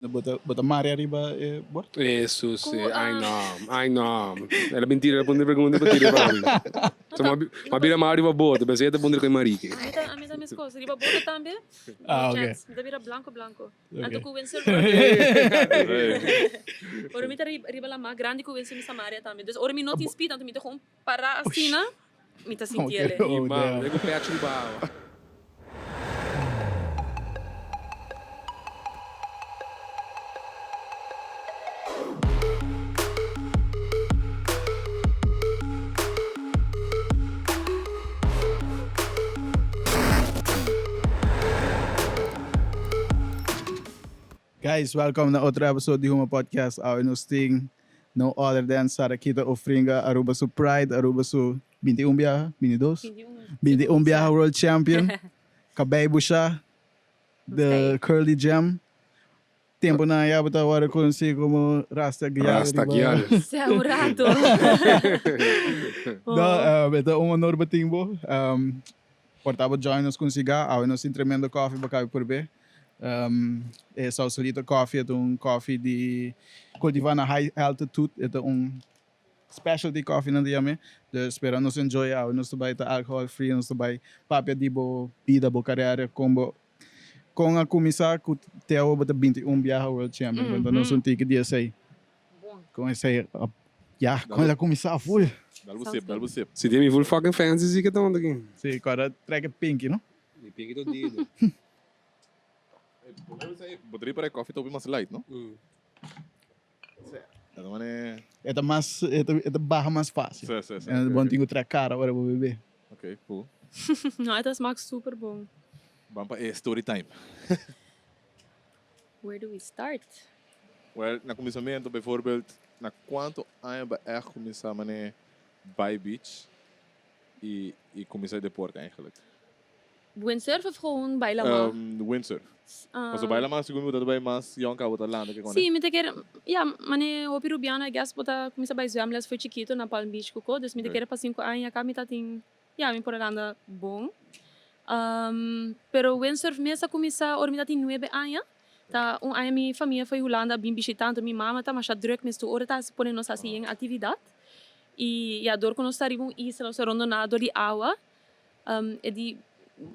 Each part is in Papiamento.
Bo ta bo ta mari ariba e bord? Eso si, ay no, ay no. El a bin tira punta pregunta pa tira pa mi. So mi a bira mari riba boto, pensé e ta puntra ku e mariki. Ami ta ami ta meskos, riba boto tambe, Ah, no ok. chance, mi ta bira blanco blanco. Anto Ok. ku windsurf ora mi ta riba lama grandi ku windsurf mi sa maria tambe. Dus ora mi no tin speed anto mi ta gewoon para asina, mi ta sinti Ok, ele. oh Mi mama, damn. mi ku pecho riba awa. Guys, welcome na otro episode di Huma Podcast. Awe nos tin no other than Sarakita Ofringa, Aruba su pride, Aruba su 21 biaha, 22? 21 biaha world champion. Cabey busha, the curly gem. Tempo nan ya bo ta worde conoci como Rasta Gyal. Rasta Gyal. Sea un rato. No, e ta un honor pa tin bo. Por ta bo join nos cu un cigar. Awe nos tin tremendo coffee pa cabe purbe. E Sausalito coffee e ta un coffee di cultiva na high altitude. E ta un specialty coffee nan ta yam'e. Dus spera nos enjoy awe. Nos ta bay ta alcohol free. Nos ta bay papia di bo bida, bo carera, con bo Kon a kuminsá ku te awo bo ta 21 biaha World Champion? Konta nos un tiki di esei. Kon esei a, ya, kon el a kuminsá full. Dal bo sip, dal bo sip. Si tin mi full fucking fancy si ke ta onda aki. Si, kòrda trek e pinky no. Mi pinky ta odido. Bo ta ripará e koffie ta hopi mas light no? E ta mas, e ta, e ta baha mas fácil. Sí, sí, sí. En bon tin ku trae kara ora bo bebe. Ok, cool. No, e ta smak super bon. Ban pa e story time. Where do we start? Well, na kuminsamentu, bijvoorbeeld, na kuantu aña bo a ègt kuminsá manera bai beach i i kuminsá e deporte eigenlijk? Windsurf of gewoon bai lama? Windsurf. Pasobra bai lama segun mi bo ta bai mas yòn ka bo ta landa ke kòne. Sí, mi ta kere, ya, mane hopi rubiano I guess bo ta kuminsá bai zwemles for chikito na Palm Beach ku ko, dus mi ta kere pa sinku aña ka mi ta tin, ya, mi por a landa bon. Pero windsurf mes a kuminsá ora mi ta tin nuebe aña. Ta un aña mi famia foi Hulanda a bin bishitá, anto mi mama ta masha drùk mes tur ora ta hasi pone nos hasi yen aktividat. I ya, dor ku nos ta riba un isla, nos ta rondoná dor di awa, E di,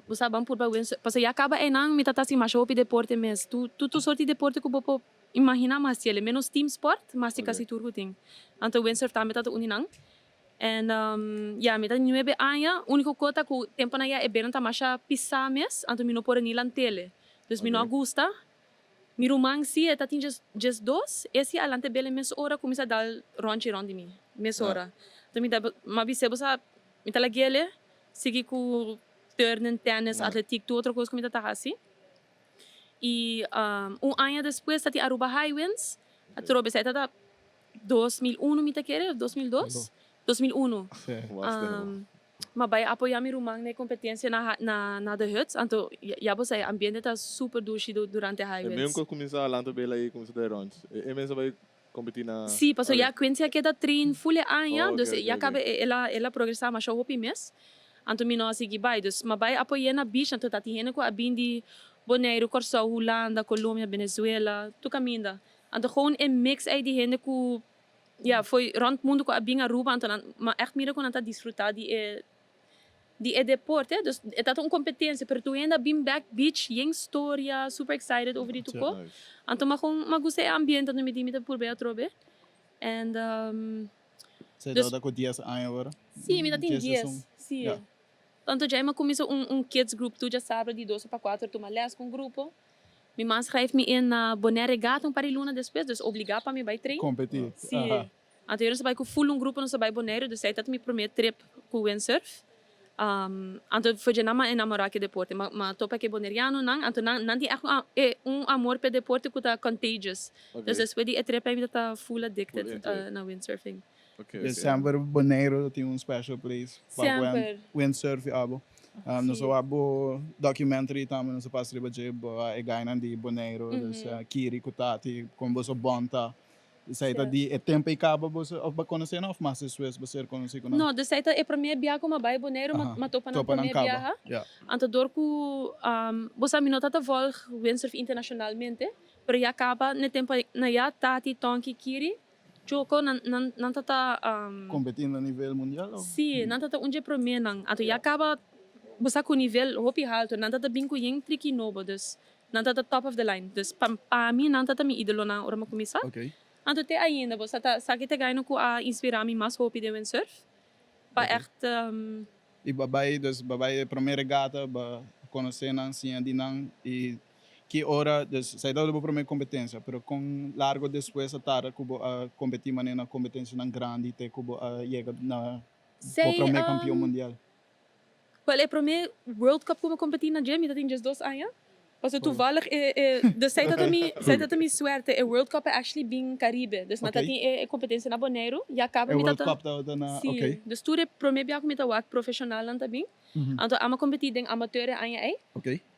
Bo sa ban purba windsurf. Pasobra ya kaba einan mi ta ta hasi masha hopi deporte mes. Tur tur sort di deporte ku bo por imaginá mi hasi el. Menos team sport, mi hasi kasi tur ku tin. Anto windsurf tambe ta ta un di nan. En ya, mi ta nuebe aña. Úniko kos ta ku temponan ya e benan ta masha pisá mes, anto mi no por a ni lant'el. Dus mi no a gusta. Mi ruman si e ta tin 12, e si a lanta e bel e mes ora kuminsá dal ròntji rònt di mi, mes ora. Anto mi ta, mi a bis'é, bo sa, mi ta lag'el sigui ku turnen, tènis, atletiek, tur otro kos ku mi ta ta hasi. I un aña despues ta tin Aruba Highwinds, atrobe esei ta ta 2001 mi ta kere of 2002? 2001. M'a bai apoyá mi ruman na e kompetensia na na The Huts, anto ya bo sa e ambiente ta super dushi durante E Highwinds. meun ku a kuminsá lanta bela i kuminsá ta rònt, e mes a bai kompetí na. Sí, pasobra ya Quincy a keda train full e aña, Oh, dus oké, oké, ya oké. kaba el a el a progresá masha hopi mes, anto mi no a sigui bai. Dus m'a bai apoy'é na beach, anto ta tin hende ku a bin di Boneiru, Kòrsou, Hulanda, Colombia, Venezuela, tur kaminda. Anto gewoon e mix ei di hende ku Ya, fo'i rond mundu ku a bin Aruba, anto nan ma ègt mira ku nan ta disfrutá di e di e deporte. Dus e ta ta un kompetensia, pero tur hende a bin bèk beach yen storia, super excited over di tuko. Anto ma kon ma gusta e ambiente, anto mi di mi ta purba e atrobe. And Sa e dus tabata ku dies aña ora? Sí, mi ta tin Dies, dies, diesun. sí. Ya. Anto djei mi a kuminsá un un kids group tur djasabra di doce pa kuater tuma lès ku un grupo. Mi man schrijf mi in na Bonaire Regatta un par di luna despues, dus obligá pa mi bai train. Competí. Sí. Anto nos a bai ku full un grupo nos a bai Bonaire, dus ei ta mi promé trip ku windsurf. Anto for dje nan m'a enamorá ku e deporte. M'a m'a topa ku e bonerianonan, anto nan nan tin ègt un e un amor p'e deporte ku ta contagious. Dus despues di e trip ei mi ta ta full addicted na windsurfing. Semper Boneiru tin un special place pa windsurf y abo. Nos a wak bo documentary tambe nos a pasa riba dje bo e guynan di Boneiru, dus Kiri ku Tati, kon boso bond ta. Esei ta di e tempo ei kaba boso of bo konosé nan of mas despues bo ser konosí ku nan? No, dus esei ta e promé biaha ku mi a bai Boneiru, mi a topa nan promé biaha. Anto dor ku bo sa mi no ta ta volg windsurf internashonalmente. Pero ya caba n'e tempo na ya Tati, Tonky, Kiri, Choco nan nan nan ta ta Competi na nivel mundial of? Si, nan ta ta un dje promenan. Anto ya caba bo sa cu nivel hopi halto, nan ta ta bin cu yen triki nobo, dus nan ta ta top of the line. Dus pa pa mi nan ta ta mi idolonan ora mi a cuminsa. Anto te ainda bo sa ta sa ki ta gaino cu a inspira mi mas hopi den windsurf pa echt. Y bo a bay, dus bo a bay e prome regata, bo a conoce nan, siña di nan y ki ora, dus esey tabata bo prome competencia, pero con largo despues a tarda cu bo a competi manera na competencianan grandi te cu bo a yega na bo prome campeon mundial? Wel e prome World Cup cu mi competi na dje mi ta tin diesdos aña, pasobra toevallig e e dus esey ta mi esey ta mi suerte e World Cup a actually bin Caribe, dus nan ta tin e competencia na Boneiru, ya caba mi ta E World Cup tabata na si, dus tur e prome bia cu mi ta wak profesionalnan ta bin, anto amo competi den amateur e aña ey,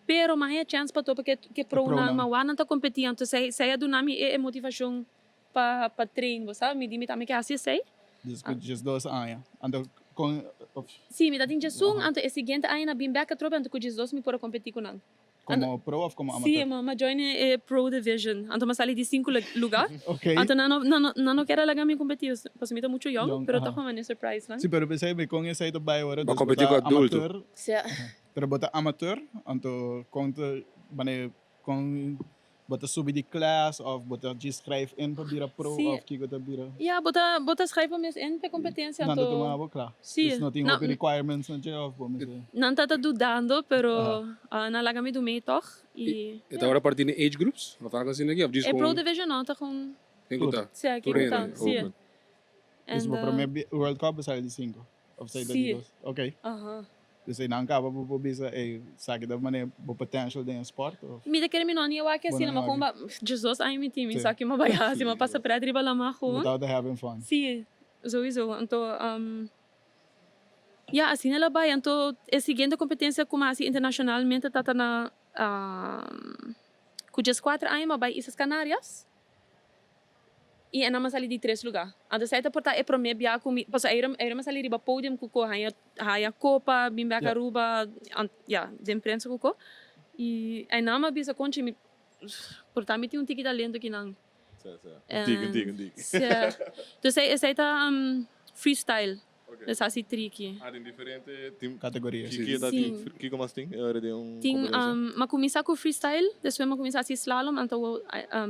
pero mi a haña chance pa topa ke pronan, ma wak nan ta competi, anto esey esey a duna mi e motivacion pa pa train, bo sa, mi di mi tambe ke hasi esey. Dus ku diesdos aña, anto kon of. Si, mi ta tin diesun, anto e siguiente aña na bin bek atrobe, anto ku diesdos mi por a kompetí ku nan. Komo pro of komo amateur? Si, mi a join e pro division, anto mi a sali di sinku lugá. Anto nan no nan no nan no kier a laga mi kompetí, pasobra mi ta muchu yong, pero tòg mi a manda e surprise nan. Si, pero p'esei mi kon esei ta bai ora, Bo dus bo kompetí ta ku adulto. amateur, pero bo ta amateur, anto kon ta manera Kon bo ta subi di klas of bo ta djis schrijf in pa bira pro Sí. of kiko ta bira? Ja, bo ta bo ta schrijf bo mes in p'e competencia Nan ta anto. tuma bo kla. Sí. Dus no tin Na hopi requirements na dje of bo mester. Nan ta ta dudando pero nan laga mi dum'e tog y E ta ora parti den age groups of algo asina aki of djis E pro kon division no ta gewoon ken ku ta? Sí, ken Tur ku hende ta, sí. open. Dus And bo prome World Cup bo sali di sinku of sali di Sí. dos? Ok. Aha. Dus einan kaba bo por bisa ey esaki ta manera bo potential den e sport of? Mi ta kere mi no a ni wak Bo asina no ma a kon wak. ba diesdos aña mi tin mi Sí. sa ki mi a bai hasi mi a pasa pret riba lama Bo gewoon. tabata having fun. Sí, souiso. Anto ya asina el a bai. Anto e siguiente competencia ku mi a hasi internacionalmente tabata na ku dieskuater aña mi a bai Islas Canarias. I e nan a sali di tres lugá. Anto esei ta por ta e promé bia ku mi, pasobra eira eira mi a sali riba podium ku ko haña haña kopa, bin bek Aruba, ya, den prensa ku ko. I einan mi a bisa konchi mi por ta mi tin un tiki talento kinan. Sa, sa. Un tiki, un tiki, un tiki. Sa. Entonces esei esei ta freestyle. Dus hasi triki. Ah, tin diferente tin Categoria. Ki ki ta tin kiko mas tin e ora di un Tin competencia? m'a cuminsa cu freestyle, despues m'a cuminsa hasi slalom, anto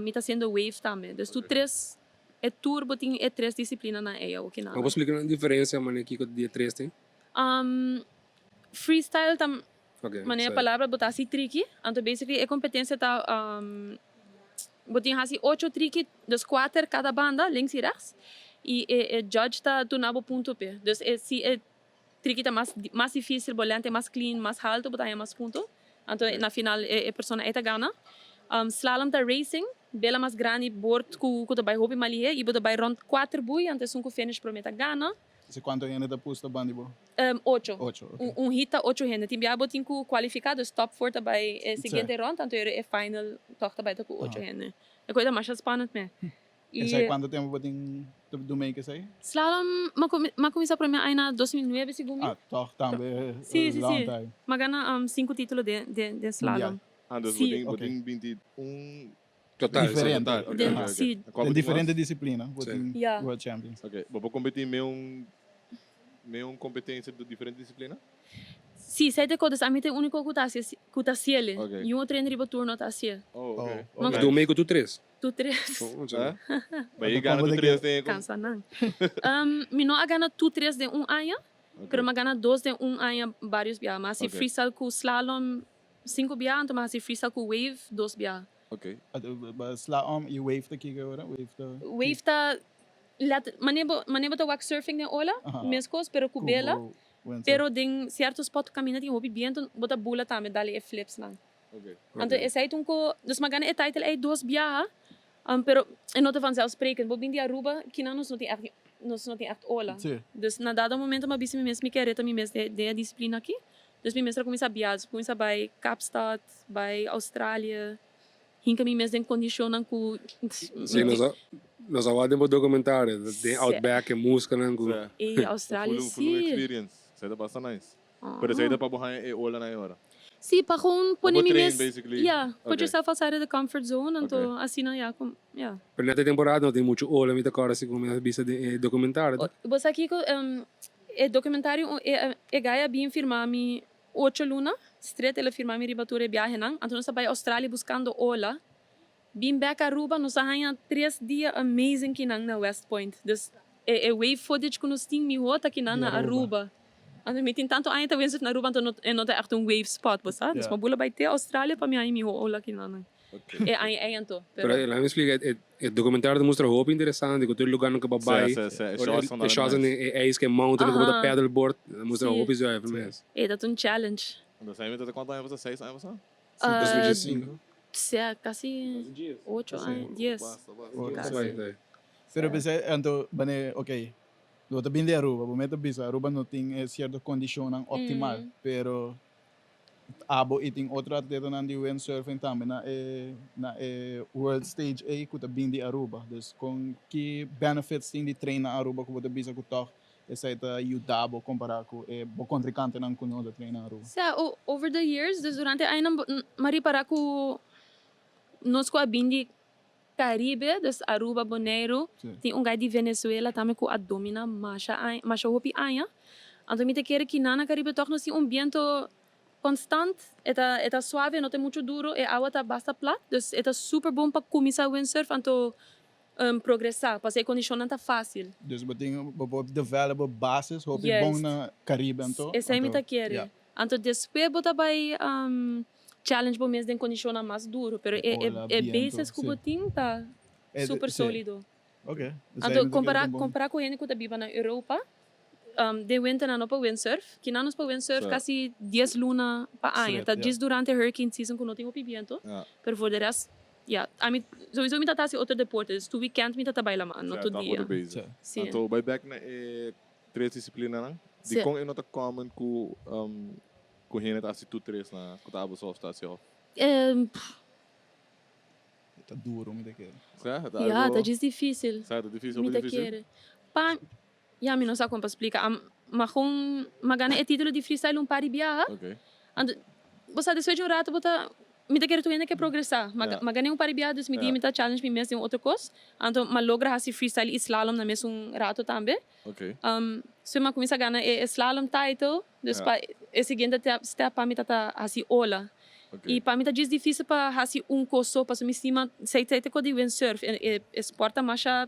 mi ta haciendo wave tambe. Dus tur tres e tur bo tin e tres disciplinanan ey awo ki Bo nada. por splica nan diferencia manera kiko di e tres tin? Freestyle ta Ok, manera sa. palabra bo ta hasi triki, anto basically e competencia ta bo tin hasi ocho triki, dus kuater kada banda, links y rechts, y e e judge ta duna bo punto p'e. Dus e si e triki ta mas mas dificil, bo lente mas clean, mas halto, bo ta haña mas punto. Anto na final e e persona ei ta gana. Slalom ta racing, bela mas grandi, bord ku ku ta bai hopi malihé y bo ta bai rond kuater bui, anto esun ku finish prome ta gana. Si cuanto hende ta pusta bandi bo? Ocho. Ocho, ok. Un hit ta ocho hende. Tin bia bo tin cu cualifica, dus top four ta bay e siguiente rond, anto e final toch ta bay ta cu ocho hende. E cosa ta masha spannend me. Y esey cuanto tempo bo tin ta do make esey? Slalom, m'a cuminsa prome aña na 2009 segun mi. Ah, toch tambe Si, si, long si. time. M'a gana cinco titulo den slalom. Mundial. Ah, dus bo tin bo tin 21 Total, Diferente. total. Ok, Den, ok, ok. si. Cual Den bo tin diferente mas? disciplina bo Sí. tin Ja. World Champions. Ok, bo por competi me un me un competencia di diferente disciplina? Si, sei te kodes, ami ta e unico cu ta haci cu ta haciele. Ok. Niun otro hende riba tur no ta hacié. Oh, ok. Oh, ok. Bo doe mee cu tur tres? Tur tres. Oh, zo. Eh? Maar je Anto gana como tur de tres ke- den com- Cansa nan. Mi no a gana tur tres den un aña, Ok. pero mi a gana dos den un aña varios biaha. Mi a haci Ok. freestyle cu slalom Sinku bia, anto mi a hasi freestyle ku wave dos bia. Ok. Sla om i wave ta kiko ora? Wave ta. Wave ta let mane bo mane bo ta wak surfing den ola, meskos pero ku bela, pero den sierto spot ku kaminda tin hopi biento bo ta bula tambe dal e flips nan. Ok. Anto esei ta un ko, dus mi a gana e title ei dos biaha, pero e no ta vanzelfsprekend. Bo bin di Aruba kinan nos no tin ègt nos no tin ègt ola. Dus na dado momento mi a bisa mi mes mi ke reta mi mes den e disiplina aki. Dus mi mes a kuminsá biaha, dus kuminsá bai Kaapstad, bai Australië, hinka mi mes den kondishonnan ku. Sí, nos a nos a wak den bo documentario, den outback e muskanan ku. Ey, Australië sí. Full un experience, esei ta basta nice. Pero esei ta pa bo haña e olanan e ora. Sí, pa gewoon pone Bo mi train, mes. Basically. Yeah, put yourself outside of the comfort zone, anto asina, ja, com, ja. Pero net e temporada no tin mucho ola, mi ta corda si como mi a bisa den e documentario. Bo sa kico, e documentario, e guy a bin firma mi 8 luna straight, el a firma mi riba tur e viahenan. Anto nos a bay Australia buscando ola. Bin back Aruba, nos a haya 3 dia amazing kinan na West Point. Dus e wave footage cu nos tin miho ta kinan Di na Aruba. Aruba. Anto mi tin tanto aña ta windsurf na Aruba, anto no, e no ta echt un wave spot, bo sa? Dus m'a bula bay te Australia pa mi haya miho ola kinan. E aña ey anto. Pero laat me explica, e documentario ta mustra hopi interesante, cu tur lugar cu bo bay. Si, e shots E shots e ijs cu mountain, cu bo paddleboard, mustra hopi zuiver mes. E dat un challenge. Anto, esey ta cuanto aña pasa? 6 aña pasa? 2005. Si, casi 8 aña, 10. Basta, basta. Casi. Pero pensé, anto, bane, ok, bo ta bin di Aruba, bo meta bisa, Aruba no tin cierto condicionnan optimal, pero abo y tin otro atletanan di windsurfing tambe na e world stage A cu ta bin di Aruba. Dus con ki benefits tin di train na Aruba cu bo ta bisa cu toch esey ta yuda bo compara cu e bo contrincantenan cu no ta train na Aruba? Si, over the years, dus durante aña, m'a ripara cu nos cu a bin di Caribe, dus Aruba, Bonaire, tin un guy di Venezuela tambe cu a domina masha aña, masha hopi aña. Anto mi ta kere cu na Caribe toch nos tin un biento constant, e ta suave, no ta mucho duro, e awa ta basta plat, dus e ta super bon pa cuminsa windsurf, anto progresa, pa e condicion ta facil. Dus bo tin bo por develop basis, hopi bon na Caribe anto. Esey mi ta kere. Anto despues bo ta bay challenge bo mes den condicion mas duro, pero e Ola, e biento, basis cu bo tin ta super solido. Anto compara cu hende cu ta biba na Europa, den winter nan no por windsurf, cu nan nos por windsurf casi 10 luna pa aña. Ta djis durante hurricane season cu no tin hopi biento, pero voor de rest, ja, ami sowieso mi ta hasi otro deporte, dus tur weekend mi ta bay lama, no tur dia. Bezig. Si. Anto, bay back na e tres disciplinanan. Di con e no ta common cu hende ta hasi tur tres na cu ta abo soft ta hasi of? Ta duro, mi ta kere. Sa, ta Ja, ta djis dificil. Sa, ta dificil, Mi ta dificil. kere. Pa, ja, mi no sa con pa explica. Ma gewoon, m'a gana e titulo di freestyle un par di biaha. Anto, bo sa, despues di un rato bo ta, mi ta kere tur hende ke progresa. Ma m'a gana un par di biaha, dus mi di mi ta challenge mi mes den otro cos. Anto, m'a logra hasi freestyle y slalom na mes un rato tambe. So m'a cuminsa gana e slalom title, dus pa e siguiente step pa mi ta hasi ola. Y pa mi ta djis dificil pa hasi un cos so, paso mi stima sei sei te di windsurf e sport ta masha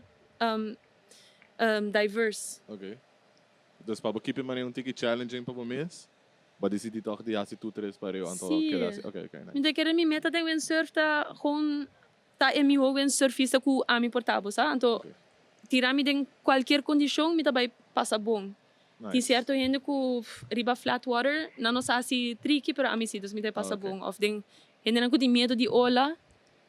diverse. Ok. Dus pa bo keep e manera un tiki challenging pa bo mes, b'a dicidi toch di hasi tur tres pareu anto keda hasi. Ok, nice. Mi ta kere mi meta den windsurf ta gewoon ta e miho windsurfista cu ami por ta, bo sa? Anto tira mi den cualkier condicion, mi ta bay pasa bon. Tin cierto hende cu riba flat water nan no sa hasi tricky, pero ami si, dus mi ta pasa bon. Of den hendenan cu tin miedo di ola.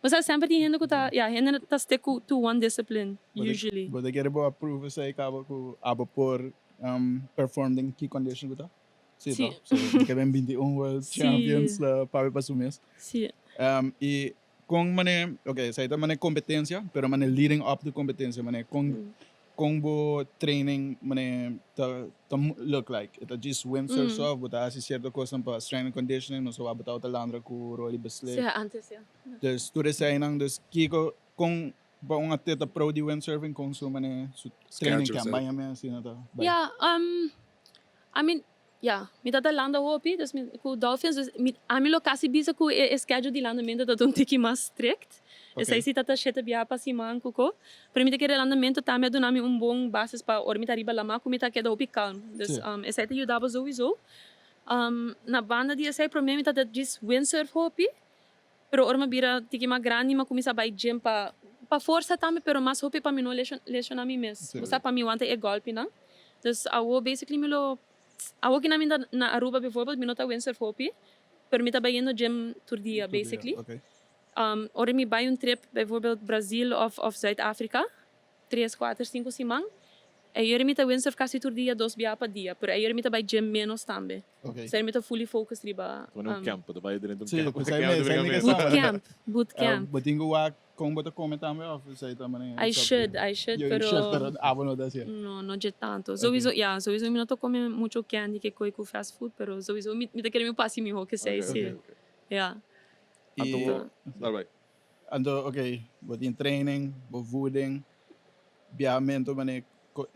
Bo sa, semper tin hende cu ta, ja, hende ta stick to one discipline usually. Bo ta kere bo approve esey caba cu abo por perform den ki condition cu ta? Si, Si. No? So, ke ben 21 World Champions pa pa su mes. Si. Y con mane, ok, esey ta mane competencia, pero mane leading up to competencia, mane con bo training mane ta look like? E ta just windsurf so, bo ta hasi cierto cos pa strength and conditioning, no so bo ta landra cu Rolly Beslik. Si, antes, ja. Dus tur eseynan, dus kiko con pa un atleta pro di windsurfing con su mane su training Schedule, camp, baina me asina ta bai. Ja, I mean, ja, mi ta landa hopi, dus mi, cu Dolphins, dus mi, ami lo casi bisa cu e schedule di landamento ta un tiki mas strict. Esey si ta 7 biaha pa siman cu ko. Pero mi ta kere landamento tambe a duna mi un bon basis pa ora mi ta riba lama cu mi ta keda hopi calm. Dus esey ta yuda sowieso. Na banda di esey prome mi ta djis windsurf hopi. Pero ora mi bira tiki mas grandi, mi cuminsa bay gym pa forsa tambe, pero mas hopi pa mi no lesiona mi mes. Bo pa mi wanta e golpenan. Dus awo basically mi lo awo cu mi na Aruba bijvoorbeeld, mi no ta windsurf hopi, pero mi ta bayendo gym tur dia basically. Ora mi bay un trip, bijvoorbeeld Brazil of Zuid-Afrika, 3, 4, 5 siman. Ayer mi ta windsurf kasi tur dia, dos bia pa dia, pero ayer mi ta bai gym menos tambe. Okay. Esei mi ta fully focus riba. Como un camp, bo ta bai drenta un Sí, camp. esei mi, esei mi ke Boot sa. camp, boot camp. Bo tin ku wak kon bo ta kome tambe of esei ta manera I should, I should, You pero should, pero abo no ta hasié. No, no dje tanto. Sowieso, ya, sowieso mi no ta kome mucho candy ke koi ku fast food, pero sowieso mi mi ta kere mi pasi miho ke esei, Okay, si. okay, okay. Ya. Anto I bo, dal bai. Anto, ok, bo tin training, bo voeding, biahamento manera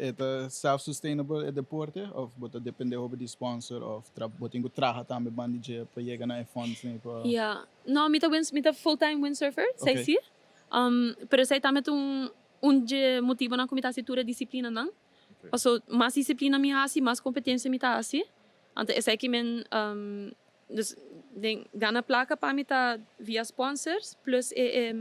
e ta self sustainable e deporte of bo ta depende hopi di sponsor of tra bo tin ku traha tambe banda di dje pa yega na e funds ni pa. Ya, no mi ta win mi ta full time windsurfer, esei si, pero esei tambe ta un un dje motibonan ku mi ta hasi tur e disiplinanan, paso mas disiplina mi hasi mas kompetensia mi ta hasi, anto esei ki men Dus den gana plaka pa mi ta via sponsors plus e e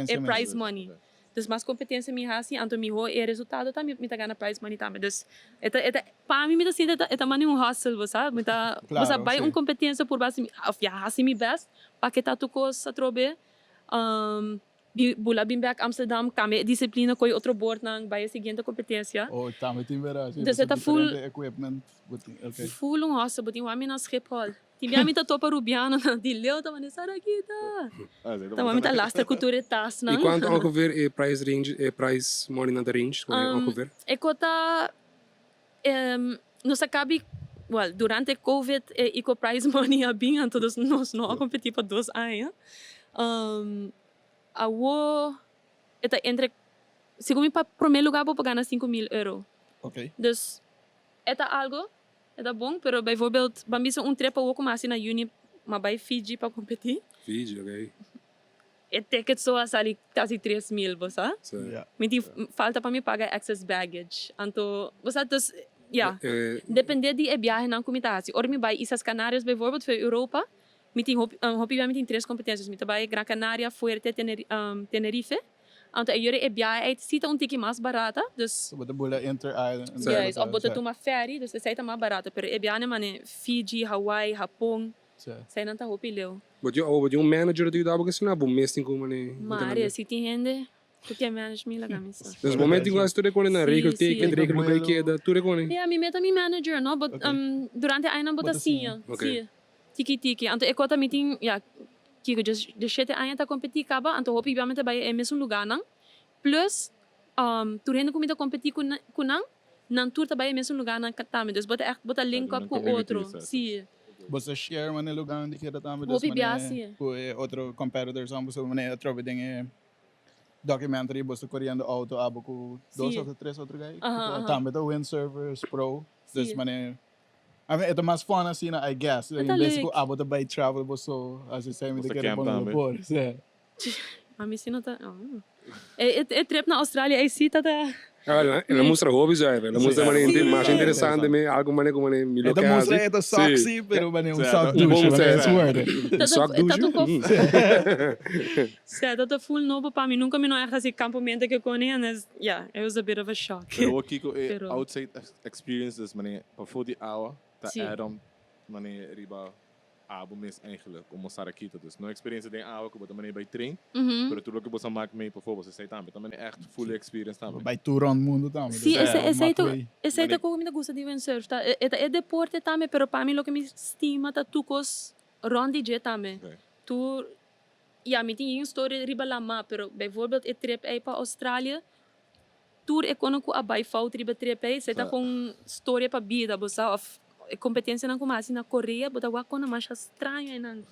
e prize money. Dus mas competencia mi haci anto miho e resultado ta mi ta gana prize money tambe. Dus e ta e ta pa mi mi ta sinti e ta e ta mane un hustle bo sa. Mi ta bo sa bay un competencia purba haci mi of ya haci mi best pa ke ta tur cos atrobe. Bi bula bin bek Amsterdam, cambia e disciplina, coge otro bordnan, bay e siguiente competencia. Oh, tambe tin bera, si, Dus e ta full. Diferente equipment, bo tin, ok. Full un hustle, bo tin wak mi na Schiphol. Tin bia mi ta topa Rubianonan di leu ta manda Sarakita. Ta wak mi ta lastra cu tur e tasnan. Y cuanto ongeveer e price range, e price money nan ta range, ongeveer? E cota Nos a kabi, well, durante covid e Equal Prize Money a bin, anto dus nos no a competi pa dos aña. Awo e ta entre, segun mi pa prome lugar bo por gana 5000 euro. Ok. Dus e ta algo, e ta bon, pero bijvoorbeeld ban bisa un trip awo ku mi hasi na juni, mi a bai Fiji pa competi. Fiji, ok. E ticket so a sali casi 3000, bo sa? Sí. Ja. Mi tin falta pa mi paga excess baggage. Anto, bo sa, dus, ja. Eh, Depende di e biahenan cu mi ta haci. Ora mi bay Islas Canarias bijvoorbeeld, for Europa, mi tin hopi, hopi bia mi tin tres competencias. Mi ta bay Gran Canaria, Fuerte, Tenerife. Anto e yora e biahe ey si ta un tiki mas barata, dus. So bo ta bula inter island. Sí. Juist, of bo ta tuma ferry, dus esey ta mas barata. Pero e biahenan mane Fiji, Hawaii, Japon, Eseinan ta hopi leu. Bo tin bo tin un manager ta yuda bo asina bo mes tin ku mane Mare, si tin hende ku ke manage mi laga mi sa. Dus bo mes tin ku hasi tur e kone nan regel teken, regel loke keda, tur e kone. Ya, mi mes ta mi manager no, but durante añanan bo ta siña, si, tiki tiki. Anto e kota mi tin, ya, kiko dje shete aña ta kompetí kaba, anto hopi bia mi ta bai e mesun lugánan, plus tur hende ku mi ta kompetí ku nan, Nan tur ta bai e mesun lugarnan tambe, dus bo ta echt bo ta link up ku otro, si. Bo ta share mane lugarnan di keda tambe, dus Hopi bia mane si. ku e otro competitors nan pasobra mane atrobe den e documentary bo sta coriendo auto abo ku dos Si. of tres otro guy Aha, aha. tambe ta windsurfers pro, dus Si. mane I mean e ta mas fun asina I guess, E ta en bes ku leuk. abo ta bai travel bo so, asi esei mi Bo ta ta kere camp pone tambe. lo por, si. Ami si no ta. E e trip na Australia ei si ta ta. Ah, el a mustra hopi zuiver. El a mustra manera Sí. masha interesante me, algo manera como mane mi E lo ta ke mustra hasi. e ta sok Sí. si, pero mane un Sí, sok un bon douche, mane set. es worth it. Ta Sok ta douche? ta Sí, ta ta full nobo pa mi. Nunca mi no echt hasi campamento ke koni en es, yeah, it was a bit of a shock. Pero wak kiko e Pero- outside experiences mane pafó di awa ta Sí. add on mane riba Abo mes eigenlijk, como Sarakita. Dus no experiencia den awa cu bo ta mane bay train, pero tur loke bo sa mak mee pafó, bo sa esey tambe. Ta mane echt full experience tambe. Bay tur rond mundo tambe. Sí, Dus esey, esey mak ta, wey. esey ta cu mi ta gusta di windsurf. Ta, e ta e deporte tambe, pero pa mi loke mi stima ta tur cos rond di dje tambe. Ok. Tur, ya, mi tin yin story riba lama, pero bijvoorbeeld e trip ey pa Australia, Tur e kono ku a bai fout riba trip ei, esei ta kon storia pa bida, bo sa, of e kompetensianan ku mi hasi na Korea, bo ta wak kono masha straño einan.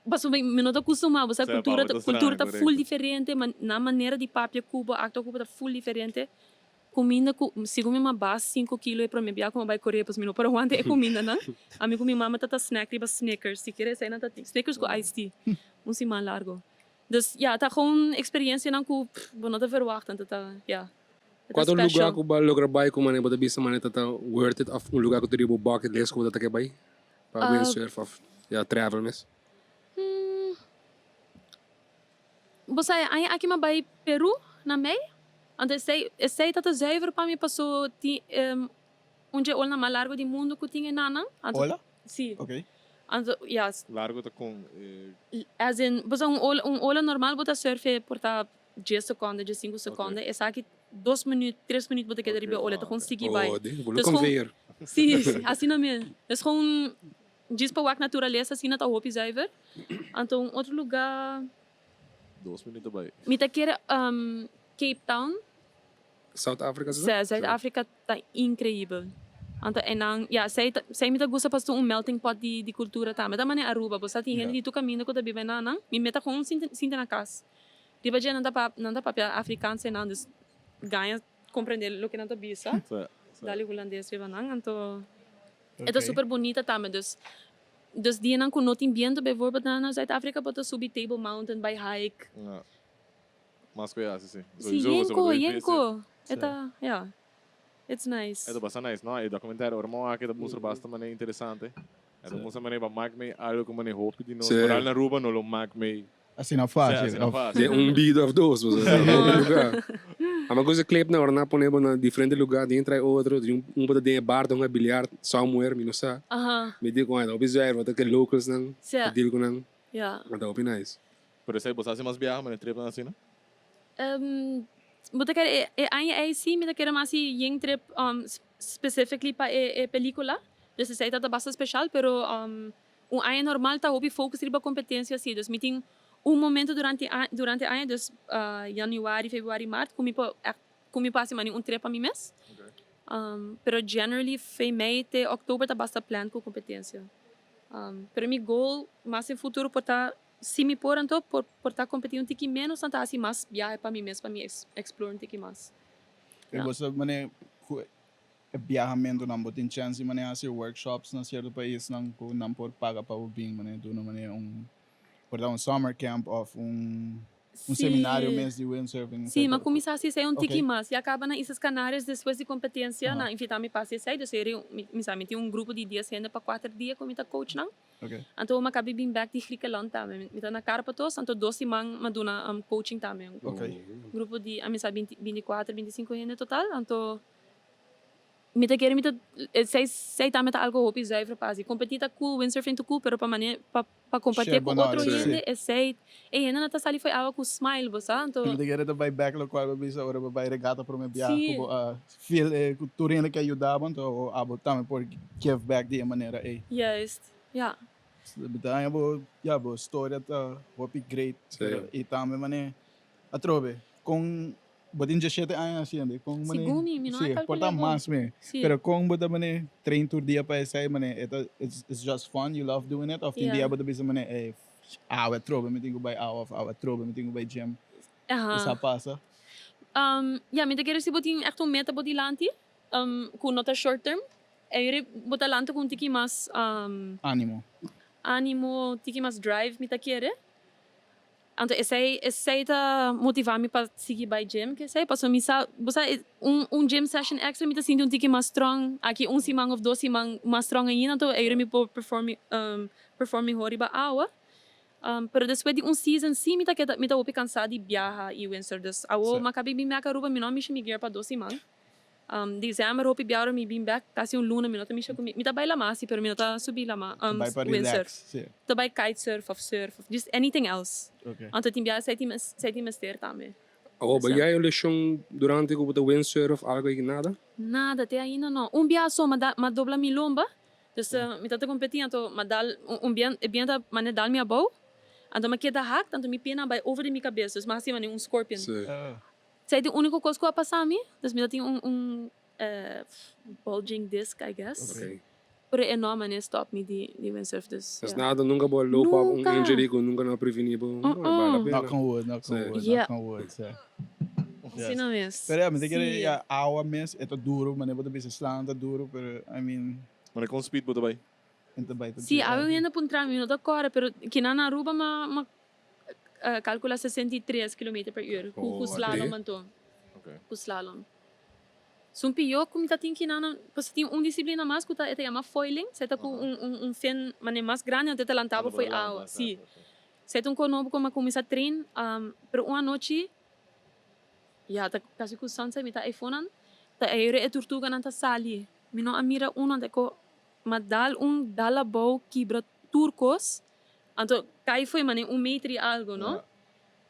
Pasobra mi no ta kustumá, bo sa, kultura ta kultura ta ful diferente, nan manera di papia ku bo, aktua ku bo ta ful diferente. Kuminda ku, segun mi mama bas sinku kilo e prome bia ku mi a bai Korea, pasobra mi no por a wanta e kumindanan. Ami ku mi mama ta ta snack riba Snickers, sikiera eseinan ta tin, Snickers ku iced tea, un siman largo. Dus ya, ta gewoon experiencianan cu bo no ta verwacht en ta ta, ya. E ta Cua ta un lugar special. cu bo a logra bay cu manera bo ta bisa manera ta ta worth it of un lugar cu ta riba bo bucket list cu bo ta ta ke bay pa windsurf of ya travel mes? Bo sa e aña aki mi a bay Peru na mei, anto esey esey ta ta zuiver pa mi paso tin un dje olnan mas largo di mundo cu tin e nanan, anto Ola? si. Ok. Anto ya. Largo ta con e. As in, bo sa un ola, un ola normal bo ta surfe por ta dies seconde, dies sinku seconde, esaki Dos minuut, tres minuut bo ta keda riba e ola, ta gewoon sigui bai. Oh, den Dus gewoon, conveyor. sí, asina mes. Dus gewoon djis pa wak naturalesa asina ta hopi zuiver. Anto un otro luga. Dos minuut ta bai. Mi ta kere Cape Town. South Africa sa? Sí, Zuid Afrika ta increibel. Anto einan, ya, sei ta, sei mi ta gusta pasobra un melting pot di di cultura tambe. Ta manera Aruba, bo sa tin hende di tur caminda cu ta biba einan, mi meta gewoon sinti sinti na cas. Riba dje nan ta pap nan ta papia Afrikaans einan, dus gaña comprende loke nan ta bisa. Dali Hulandes riba nan, anto e ta super bunita tambe, dus dus dianan cu no tin biento bijvoorbeeld na na Zuid Afrika bo ta subi Table Mountain bai hike. Mas ku e hasi si. Si, Sowieso yen ko, bo yen ko. Si. E ta, ya. It's nice. E ta basta nice, no? E documentario ora mo aki ta mustra basta manera interesante. E ta mustra manera pa mak mei algo ku manera hopi di nos, vooral na Aruba, no lo mak mei. Asina facil. Si, asina facil. Den un bida of dos, bo sa. Hopi lugar. Ama ku e clip nan ora nan a pone bo na diferente lugar, den trae otro, tin un bo ta den e bar ta hunga biliard, somewhere, mi no sa. Mi di ku ai ta hopi zuiver, bo ta ke locals nan, ta deal ku nan. Ta hopi nice. Pero esei bo sa hasi mas biaha manera tripnan asina? Bo ta kere e aña ei si mi ta kere mas hasi yen trip specifically pa e pelicula. Dus esei ta ta basta special pero un aña normal ta hopi focus riba competencia si. Dus mi tin un momento durante durante aña dus januari, februari, mart cu mi por echt cu mi por hasi manera un trip pa mi mes. Pero generally fe mei te october ta basta plan cu competencia. Pero mi goal mas den futuro por ta Si mi por anto por por ta competi un tiki menos nan ta haci mas biahe pa mi mes pa mi explore un tiki mas. E bo sa mane cu e biahamentonan bo tin chance di mane haci workshops na cierto paisnan cu nan por paga pa bo bin mane duna mane un por ta un summer camp of un Un seminario mes di windsurfing. Sí, m'a kuminsá hasi esei un tiki mas. Ya kaba na Islas Canarias despues di kompetensia, nan a invitá mi pa hasi esei. Dus eri mi sa mi tin un grupo di dies hende pa kuater dia ku mi ta coach nan. Anto m'a kabi bin bèk di Griekenland tambe. Mi ta na Karpathos, anto dos siman m'a duna coaching tambe. Un grupo di a mi sa binti 24, 25 hende total. Anto Mi ta kere mi ta esei esei tambe ta algo hopi zuiver pa hasi. Kompetí ta cool, windsurfing ta cool, pero pa mane pa pa kompartié Share ku bo otro knowledge, hende sí. esei e hende nan ta sali fo'i awa ku smile bo sa, anto. Mi ta kere ta bai bek lokual bo bisa ora bo bai regata prome biaha Sí. ku bo a feel e ku tur hende ke a yuda bo anto abo tambe por give back di e manera ei. Juist, ja. Mi ta haña bo ya bo storia ta hopi great Sí. pero i tambe mane atrobe kon Bo tin diesshete aña haciendo con mane. Segun mi, mi no a Sí, por ta calcula bon. mas me. Sí. Pero con bo ta mane train tur dia pa esey mane e ta it's it's just fun you love doing it of tin Yeah. dia bo ta bisa mane ey awe atrobe mi tin cu bay awa of awe atrobe mi tin cu bay gym. Aha. Esa pasa. Um, ya, mi ta kere si bo tin echt un meta bo dilanti, um, cu no ta short term, eyri bo ta lanta cu un tiki mas, um, Animo. animo, tiki mas drive mi ta kere. Anto esei esei ta motiva mi pa sigui bai gym ke esei pasobra mi sa bo sa un un gym session extra mi ta sinti un tiki mas strong aki un siman of dos siman mas strong ainda anto eyre mi por perform perform mihor riba awa pero despues di un season si mi ta keda mi ta hopi kansa di biaha y windsurf dus awo mi a kabi bin bek Aruba mi no a mishi mi gear pa dos siman. December hopi biaha ora mi bin bek casi un luna mi no ta misha cu mi mi ta bay lama si pero mi no ta subi lama Bai pa windsurf relax, si. Ta bay kitesurf of surf of just anything else Ok. anto tin biaha esey tin esey tin mester tambe. Awo bo yay un lesion durante cu bo ta windsurf of algo ayy nada? Nada te ainda no un biaha so ma da ma dobla mi lomba dus mi ta ta competi anto ma dal un bien e bien ta mane dal mi abou anto ma keda hakt anto mi piena a bay over di mi cabes dus ma haci mane un scorpion. Si. Esei ta e úniko kos ku a pasa mi. Dus mi ta tin un un bulging disc, I guess. Ok. Pero e no a manera stòp mi di di windsurf, dus Dus ja. nada, nunka bo a loop op un Nunka! injury ku nunka no a prevení bo. Uh-uh. Bale la pena. Knock on wood, knock on Sí. wood, Yeah. knock on wood, sí. Así no mes. Pero ja, mi ta kere Sí. ja, awa mes, e ta duro, manera bo ta bisa slaan ta duro, pero I mean, Manera kon speed bo ta bai? e ta bai ta Sí, awe mi hende puntra mi, mi no ta kòrda, pero kinan na Aruba m'a m'a Calcula 63 kilometer per uur cu cu slalom anto. Cu slalom. Sun pio cu mi ta tin kinan pasobra tin un disciplina mas cu ta e ta yama foiling, esei ta cu un un un fin mane mas grandi anto e ta lanta bo fo'i awa. Si. Esei ta un cos nobo cu mi a cuminsa train pero un anochi ya ta casi cu sunset mi ta eifonan ta eyre e turtuganan ta sali. Mi no a mira uno anto e co ma dal un dal abou kibra tur cos. Anto kai foi mane un meter y algo, no?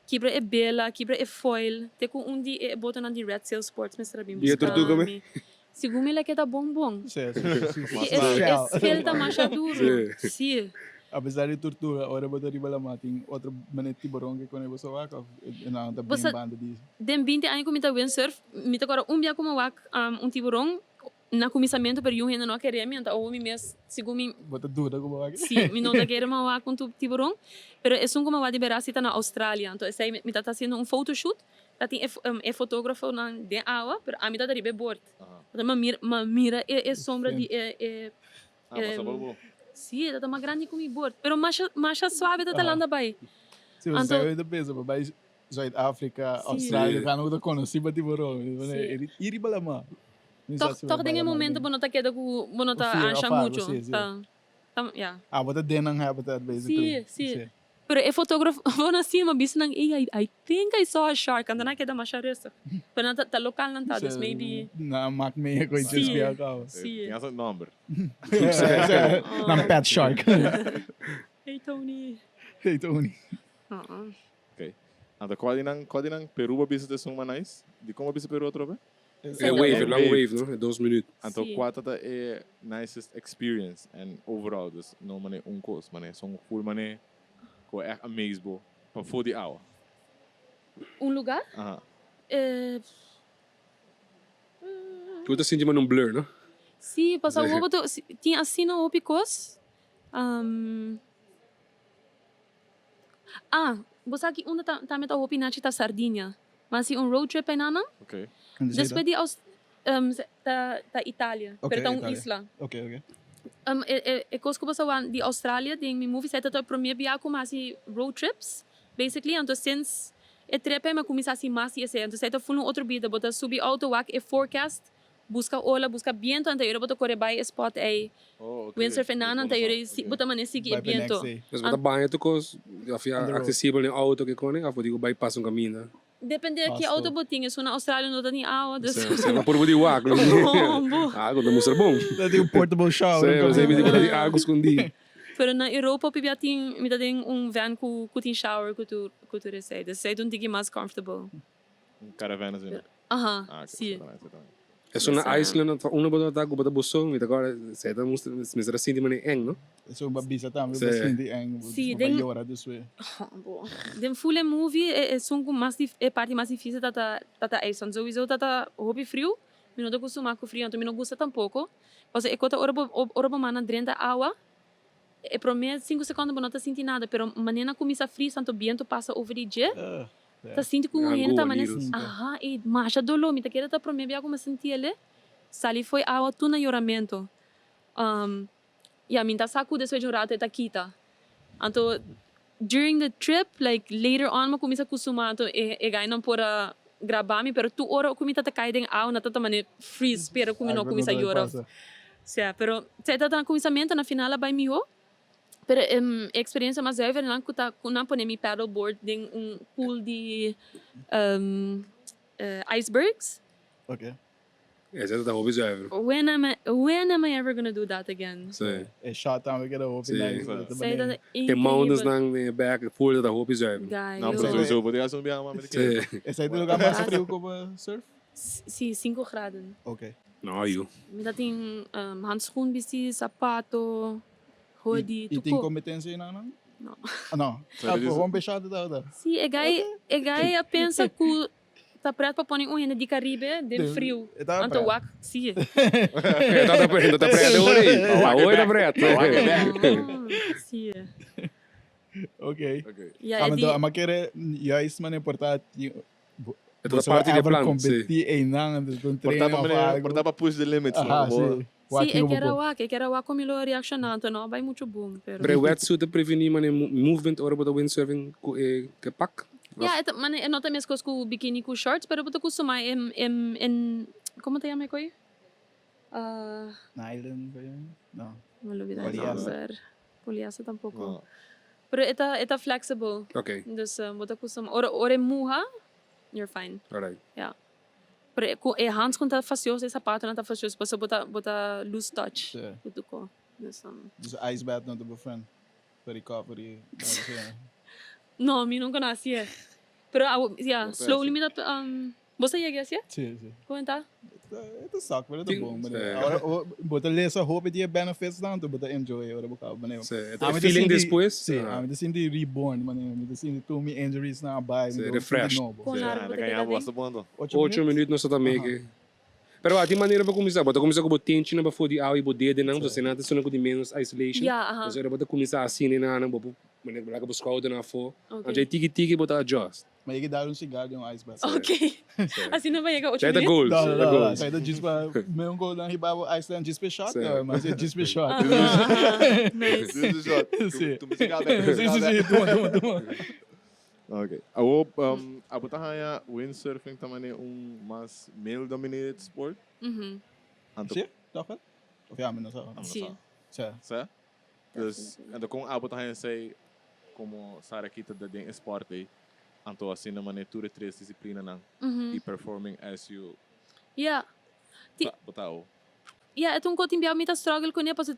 Kibra e bela, kibra e foil, te ku un di e botonan di Red Sail Sports mester a bin Di e buska tortuga me? mi. Segun mi la keda bon bon. Sí, sí, sí, Sí, sí. e, e Shell. schil ta masha duru. Sí. Sí. Apesar di tortuga, ora bo ta riba lamá tin otro manera tiburon ke kone bo sa wak of e nan ta Bo bin sa, banda di. den binti aña ku mi ta windsurf, mi ta kòrda un bia ku mi wak un tiburon Na kuminsamentu pero yu hende no a kere mi, anto awo mi mes segun mi. Bo ta duda ku bo wak? Si, mi no ta kere mi a wak un tiburon, pero esun ku mi a wak di bera si ta na Australia, anto esei mi ta hasiendo un photoshoot, ta tin e fotografonan den awa, pero ami ta ta riba e bord, anto mi a mira, mi a mira e sombra di e e. Ah, pasa bo bo. Si, e ta ta mas grandi ku mi bord, pero masha masha suave ta ta landa bai. Si, bo sa ta pensa bo bai Zuid Afrika, Australia, lugar nan ku ta konosí pa tiburon, i riba lama. Toch, toch den e momento bo no ta keda ku bo no ta ansha mucho. Ta, ta, ya. Ah, bo ta den nan habitat basically. Si, si. Pero e fotografonan si a bisa nan, ey, I, I think I saw a shark, anto nan a keda masha rustig. Pero nan ta, ta local nan ta, dus maybe. Nan a mak mee ku e djes bia kaba. Si. Tin hasta nomber. Nan pet shark. Hey Tony. Hey Tony. Ok. Anto kua di nan, kua di nan Peru bo bisa ta esun mas nice? Dikon bo bisa Peru atrobe? E wave, e long wave, no? E dos minuut. Anto kua ta ta e nicest experience and overall, dus no mane un kos, mane son full mane ku a echt amaze bo pafó di awa. Un lugar? Aha. Bo ta sinti mane un blur, no? Si, pasobra awor bo ta tin asina hopi kos. Ah, bo sa ki unda ta tambe ta hopi nachi ta Sardinia. Bo hasi un road trip einan nan. Okay. Despues di Aus ta ta Italia, pero ta un isla. Okay, okay. E e e kos ku bo sa wak di Australia den mi movie sa ta e prome bia ku mi hasi road trips basically. Anto since e trip ei mi a kuminsá hasi mas di esei. Anto esei ta full un otro bida. Bo ta subi auto wak e forecast Buska ola, buska biento, anto ayora bo ta kore bai e spot ei. Windsurf e nan, anto ayora bo ta mane sigui e biento. Pues bo ta baña tur kos of ya aksesibel den auto ke kone of bo tin ku bai pasa un kaminda? Depende ki auto bo tin, esun na Australia no ta tin awa dus. Se no por bo di wak no. Algo ta mustra bon. Ta tin un portable shower. Se, se mi di bo ta tin algo skondí. Pero na Europa hopi bia tin, mi ta den un van ku tin shower ku tur ku tur esei, dus esei ta un tiki mas comfortable. Un caravan asina? Aha, Ah, ok. si. Esei tambe, esei tambe. Esun na Iceland ta unda bo ta ku bo ta boso, mi ta kòrda esei ta mustra mester a sinti manera eng no. Esun bo a bisa tambe bo sinti eng, bo Si, bo den yora despues. Bo. Den full e movie e esun ku mas dif e parti mas dificil ta ta ta ta Iceland. Souiso ta ta hopi friu, mi no ta kustumá ku friu anto mi no gusta tampoko, pasobra e kos ta ora bo ora bo manda drenta awa e prome sinku sekondo bo no ta sinti nada, pero manera nan kuminsa fris anto bientu pasa over di dje. Ta sinti ku un hende ta mane aha e masha doló mi ta kere ta prome bia ku mi sinti el'e sali fo'i awa tur na yoramentu ya mi ta sa ku despues di un rato e ta kita anto during the trip like later on mi a kuminsa kustumá anto e e gainan por a graba mi pero tur ora ku mi ta ta kai den awa nan ta ta mane freeze spera ku mi no kuminsa yora sea pero esei ta ta na kuminsamentu na final a bai mihó. Pero e experiencia mas zuiver nan cu ta cu nan pone mi paddle board den un pool di icebergs. Okay. Esa ta hopi zuiver. When am I, when am I ever gonna do that again? Sí. E shot tambe keda hopi Sí. nice. Sí. Ta E mountains nan den e back, pool ta hopi zuiver. Guy, No, pero sowieso bo ta haci un biaha mas mi ta kere. Sí. Esei ta e lugar mas friu cu bo surf? Sí, cinco graden. Okay. No, yu. Mi ta tin handschoen bisti, sapato. Hoodie, I tin tuko. competencia einan nan? No. Ah, no. So Ah, dit is- gewoon besha ta tabata. Sí, e gai, e gai a pensa ku ta pret pa pone un hende di Caribe den Den- friu. e tabata Anto pret. wak, sí. E ta ta pre, ta pret awor ei. Awor ta pret. Oh, sí. Ok. Ok. Ja, e Ah, di, anto, ama kere juist mane por ta tin E ta parti di e plan, sí. Competi einan, anto un Por ta train pa of mane, algo. por ta pa push the limits, no? Aha, Bo- sí. Sí, e kier a wak, e kier a wak con mi lo reacciona, anto no a bay mucho bon, pero. Pero e wetsuit ta preveni mane movement ora bo ta windsurfing cu e ke pak? Ja, e ta, mane e no ta mescos cu bikini cu shorts, pero bo ta custuma e e e como ta yama e coy? Ah. Nylon, coy? No. Mi a lubida e Poliester. nomber. Poliester tampoco. No. Pero e ta e ta flexible. Ok. Dus bo ta custuma, ora ora e muha, you're fine. Alright. Ja. Pero e ku e handschoen ta fastioso, e zapatonan ta fastioso pasobra bo ta bo ta lose touch Sí. ku tu ko. Dus Dus ice bath no ta bo friend pa recovery? No, mi nunca no hasié. Pero awo, ya, slowly mi ta, bo sa yega asia? Si, si. Con ta? E ta suck, pero e ta bon. Ora bo ta lesa hopi di e benefits nan, bo ta enjoy ora bo caba manera. Si, e ta e feeling despues. Si, ami ta sinti reborn, manera mi ta sinti tur mi injuries nan a bai, mi ta sinti nobo. Con largo bo ta keda den? Ocho minuut nos ta ta make. Pero a tin manera pa kuminsá. Bo ta kuminsá ku bo tenchinan pafó di awa i bo dedenan, pasobra esei nan ta sona ku tin ménos isolation. Entonces ora bo ta kuminsá asina i nan, bo por manera bo laga bo skoudernan afó. Anto djei tiki tiki bo ta adjust. Ma yega dal un sigar den un ice bath. Ok. Asina pa yega ocho Esei ta minuut? goals. No, Esei ta no, no. goals. Esei ta djis pa me un goal nan hiba bo Iceland djis p'e shot. Ma esei djis p'e shot. Nice. Djis p'e shot. Si. Tuma sigar bek. Si, si, si. Tuma, tuma, tuma. Ok. Awo, abo ta haña windsurfing ta manera un mas male dominated sport? Anto. Si, toch wel? Of ja, mi no sa. Si. Sa. Sa? Dus, anto kon abo ta haña esei komo Sara kita ta den e sport ei? Anto asina manera tur e tres disiplinanan i performing as you Ja. bo ta awo. Ja, e ta un kos tin bia mi ta struggle kuné pasobra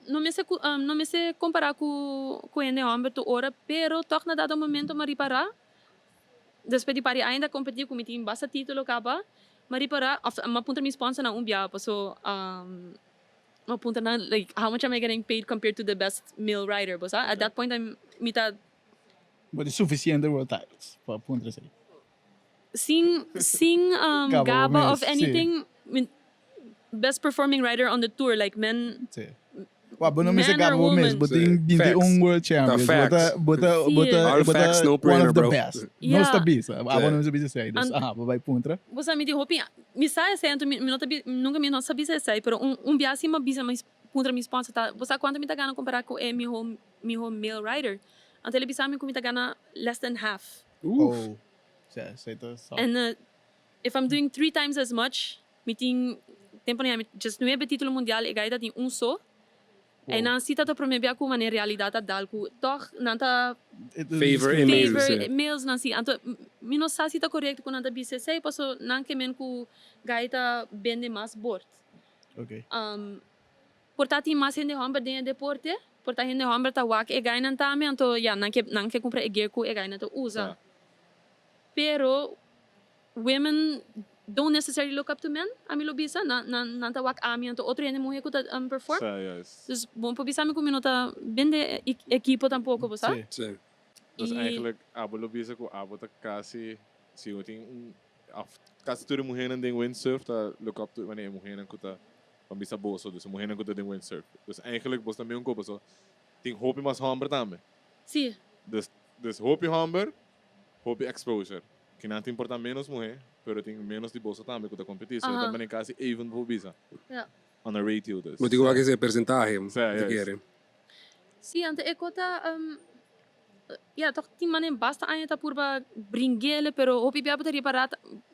No mester cu no mester compara cu cu hende homber tur ora, pero toch na dado momento m'a ripara, despues di pari aña ta competi cu mi tin basta titulo caba, m'a ripara of m'a puntra mi sponsornan un bia paso m'a puntra nan like how much am I getting paid compared to the best male rider bo sa, at that point I'm mi ta. Bo tin suficiente world titles pa puntra esey. Sin sin gaba of anything mi best performing rider on the tour like men Sí. Wa bo no mester man or gaba bo mes woman. bo tin Sí. binti un Facts. world Ta champions bo ta facts. bo ta bo Sí. ta All bo ta facts, no one printer, of the bro. best. Yeah. Nos ta bisa abo Sí. no mester bisa esei dus An aha bo bai puntra. Bo sa mi di hopi mi sa esei anto mi mi no ta bi nunca mi no sa bisa esei pero un un bia si mi a bisa mi puntra mi sponsor ta bo sa cuanto mi ta gana compara cu e miho miho male rider anto el a bisa mi cu mi ta gana less than half. Uf. Oh. Sea, esei ta sa. And if I'm doing three times as much, mi tin tempo na mi just nuebe titulo mundial, e gaita tin un so. E nan si ta ta prome bia cu manera realidad ta dal cu toch nan ta Favor e males, favor si. males nan si. Anto mi no sa si ta corecto cu nan ta bisa esey paso nan ke men cu gaita bende mas bord. Okay. Por ta tin mas hende homber den e deporte, por ta hende homber ta wak e gainan tambe, anto ya, nan ke nan ke cumpra e gear cu e gainan ta usa. Pero women don't necessarily look up to men, ami lo bisa, nan nan nan ta wak ami anto otro hende muhe cu ta perform. Dus bo por bisa mi cu mi no ta bende e ekipo tampoco, bo sa? Sí. Dus Y eigenlijk abo lo bisa cu abo ta casi, si bo tin un, of casi tur e muhernan den windsurf ta look up to wanneer e muhernan cu ta Ban bisa boso, dus e muhernan ku ta den windsurf. Dus eigenlijk bos ta meun kopo, so tin hopi mas hòmber tambe. Sí. Dus, dus hopi hòmber, hopi exposure. Kinan tin por ta ménos muhé, pero tin ménos di boso tambe ku ta kompetí. So e ta manera kasi even bo por bisa. Ja. On a ratio dus. Bo tin ku wak esei persentahe, Sí, bo ta juist. kere. Sí, anto e kota, ja, tòg tin manera basta aña ta purba bring'el, pero hopi bia bo ta ripará,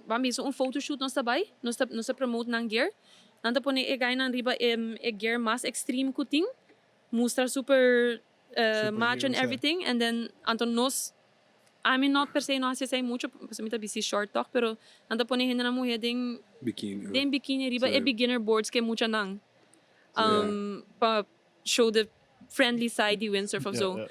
ban bisa un photoshoot nos ta bai, nos ta nos ta promote nan gear, nan ta pone e gainan riba e e gear mas extreme ku tin, mustra super macho and everything, and then anto nos, ami no per se no hasi esei mucho, pasobra mi ta bisti short tòg, pero nan ta pone hendenan muhé den Bikini. den bikini riba e beginner boards ku e muchanan, pa show the friendly side di windsurf of zo.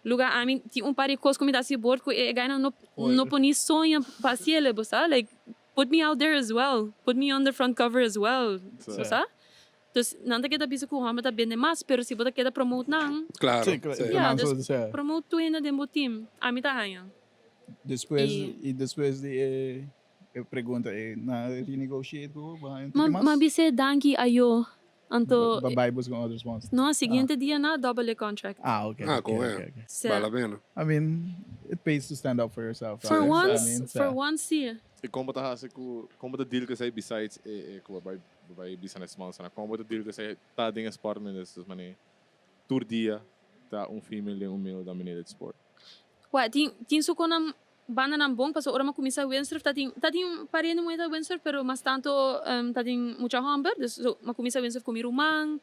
Luga ami tin un par di kos ku mi ta hasi bord ku e gainan no no por ni soña pa hasiel, bo sa? Like, put me out there as well, put me on the front cover as well, bo sa? Dus nan ta keda bisa ku hòmber ta bende mas, pero si bo ta keda promote nan, Claro, Sí, claro. sí. ya, Nan dus so, sí. promote tur hende den bo team, ami ta haña. Despues, I- i despues di e e pregunta e nan a renegotiate ku bo, bo haña un Ma tiki mas? ma bis'é danki ayo. Anto. Ba bai busca un otro sponsor. No, siguiente dia na double e contract. Ah, ok. Ah, con ok, e. ok, ok. Sí. Bal la pena. I mean, it pays to stand up for yourself. For right? I once, mean, for once sí. I kon bo ta hasi ku, kon bo ta deal ku esei besides e e ku bo bai bo bai bisa na e sponsornan? Kon bo ta deal ku esei ta den e sport minder dus manera tur dia ta un female den un male dominated sport? Wak, tin tin su konan Bandanan bon pasobra ora mi a cuminsa windsurf ta tin ta tin un par hende muhe ta windsurf pero mas tanto ta tin mucha homber dus so mi a cuminsa windsurf cu mi ruman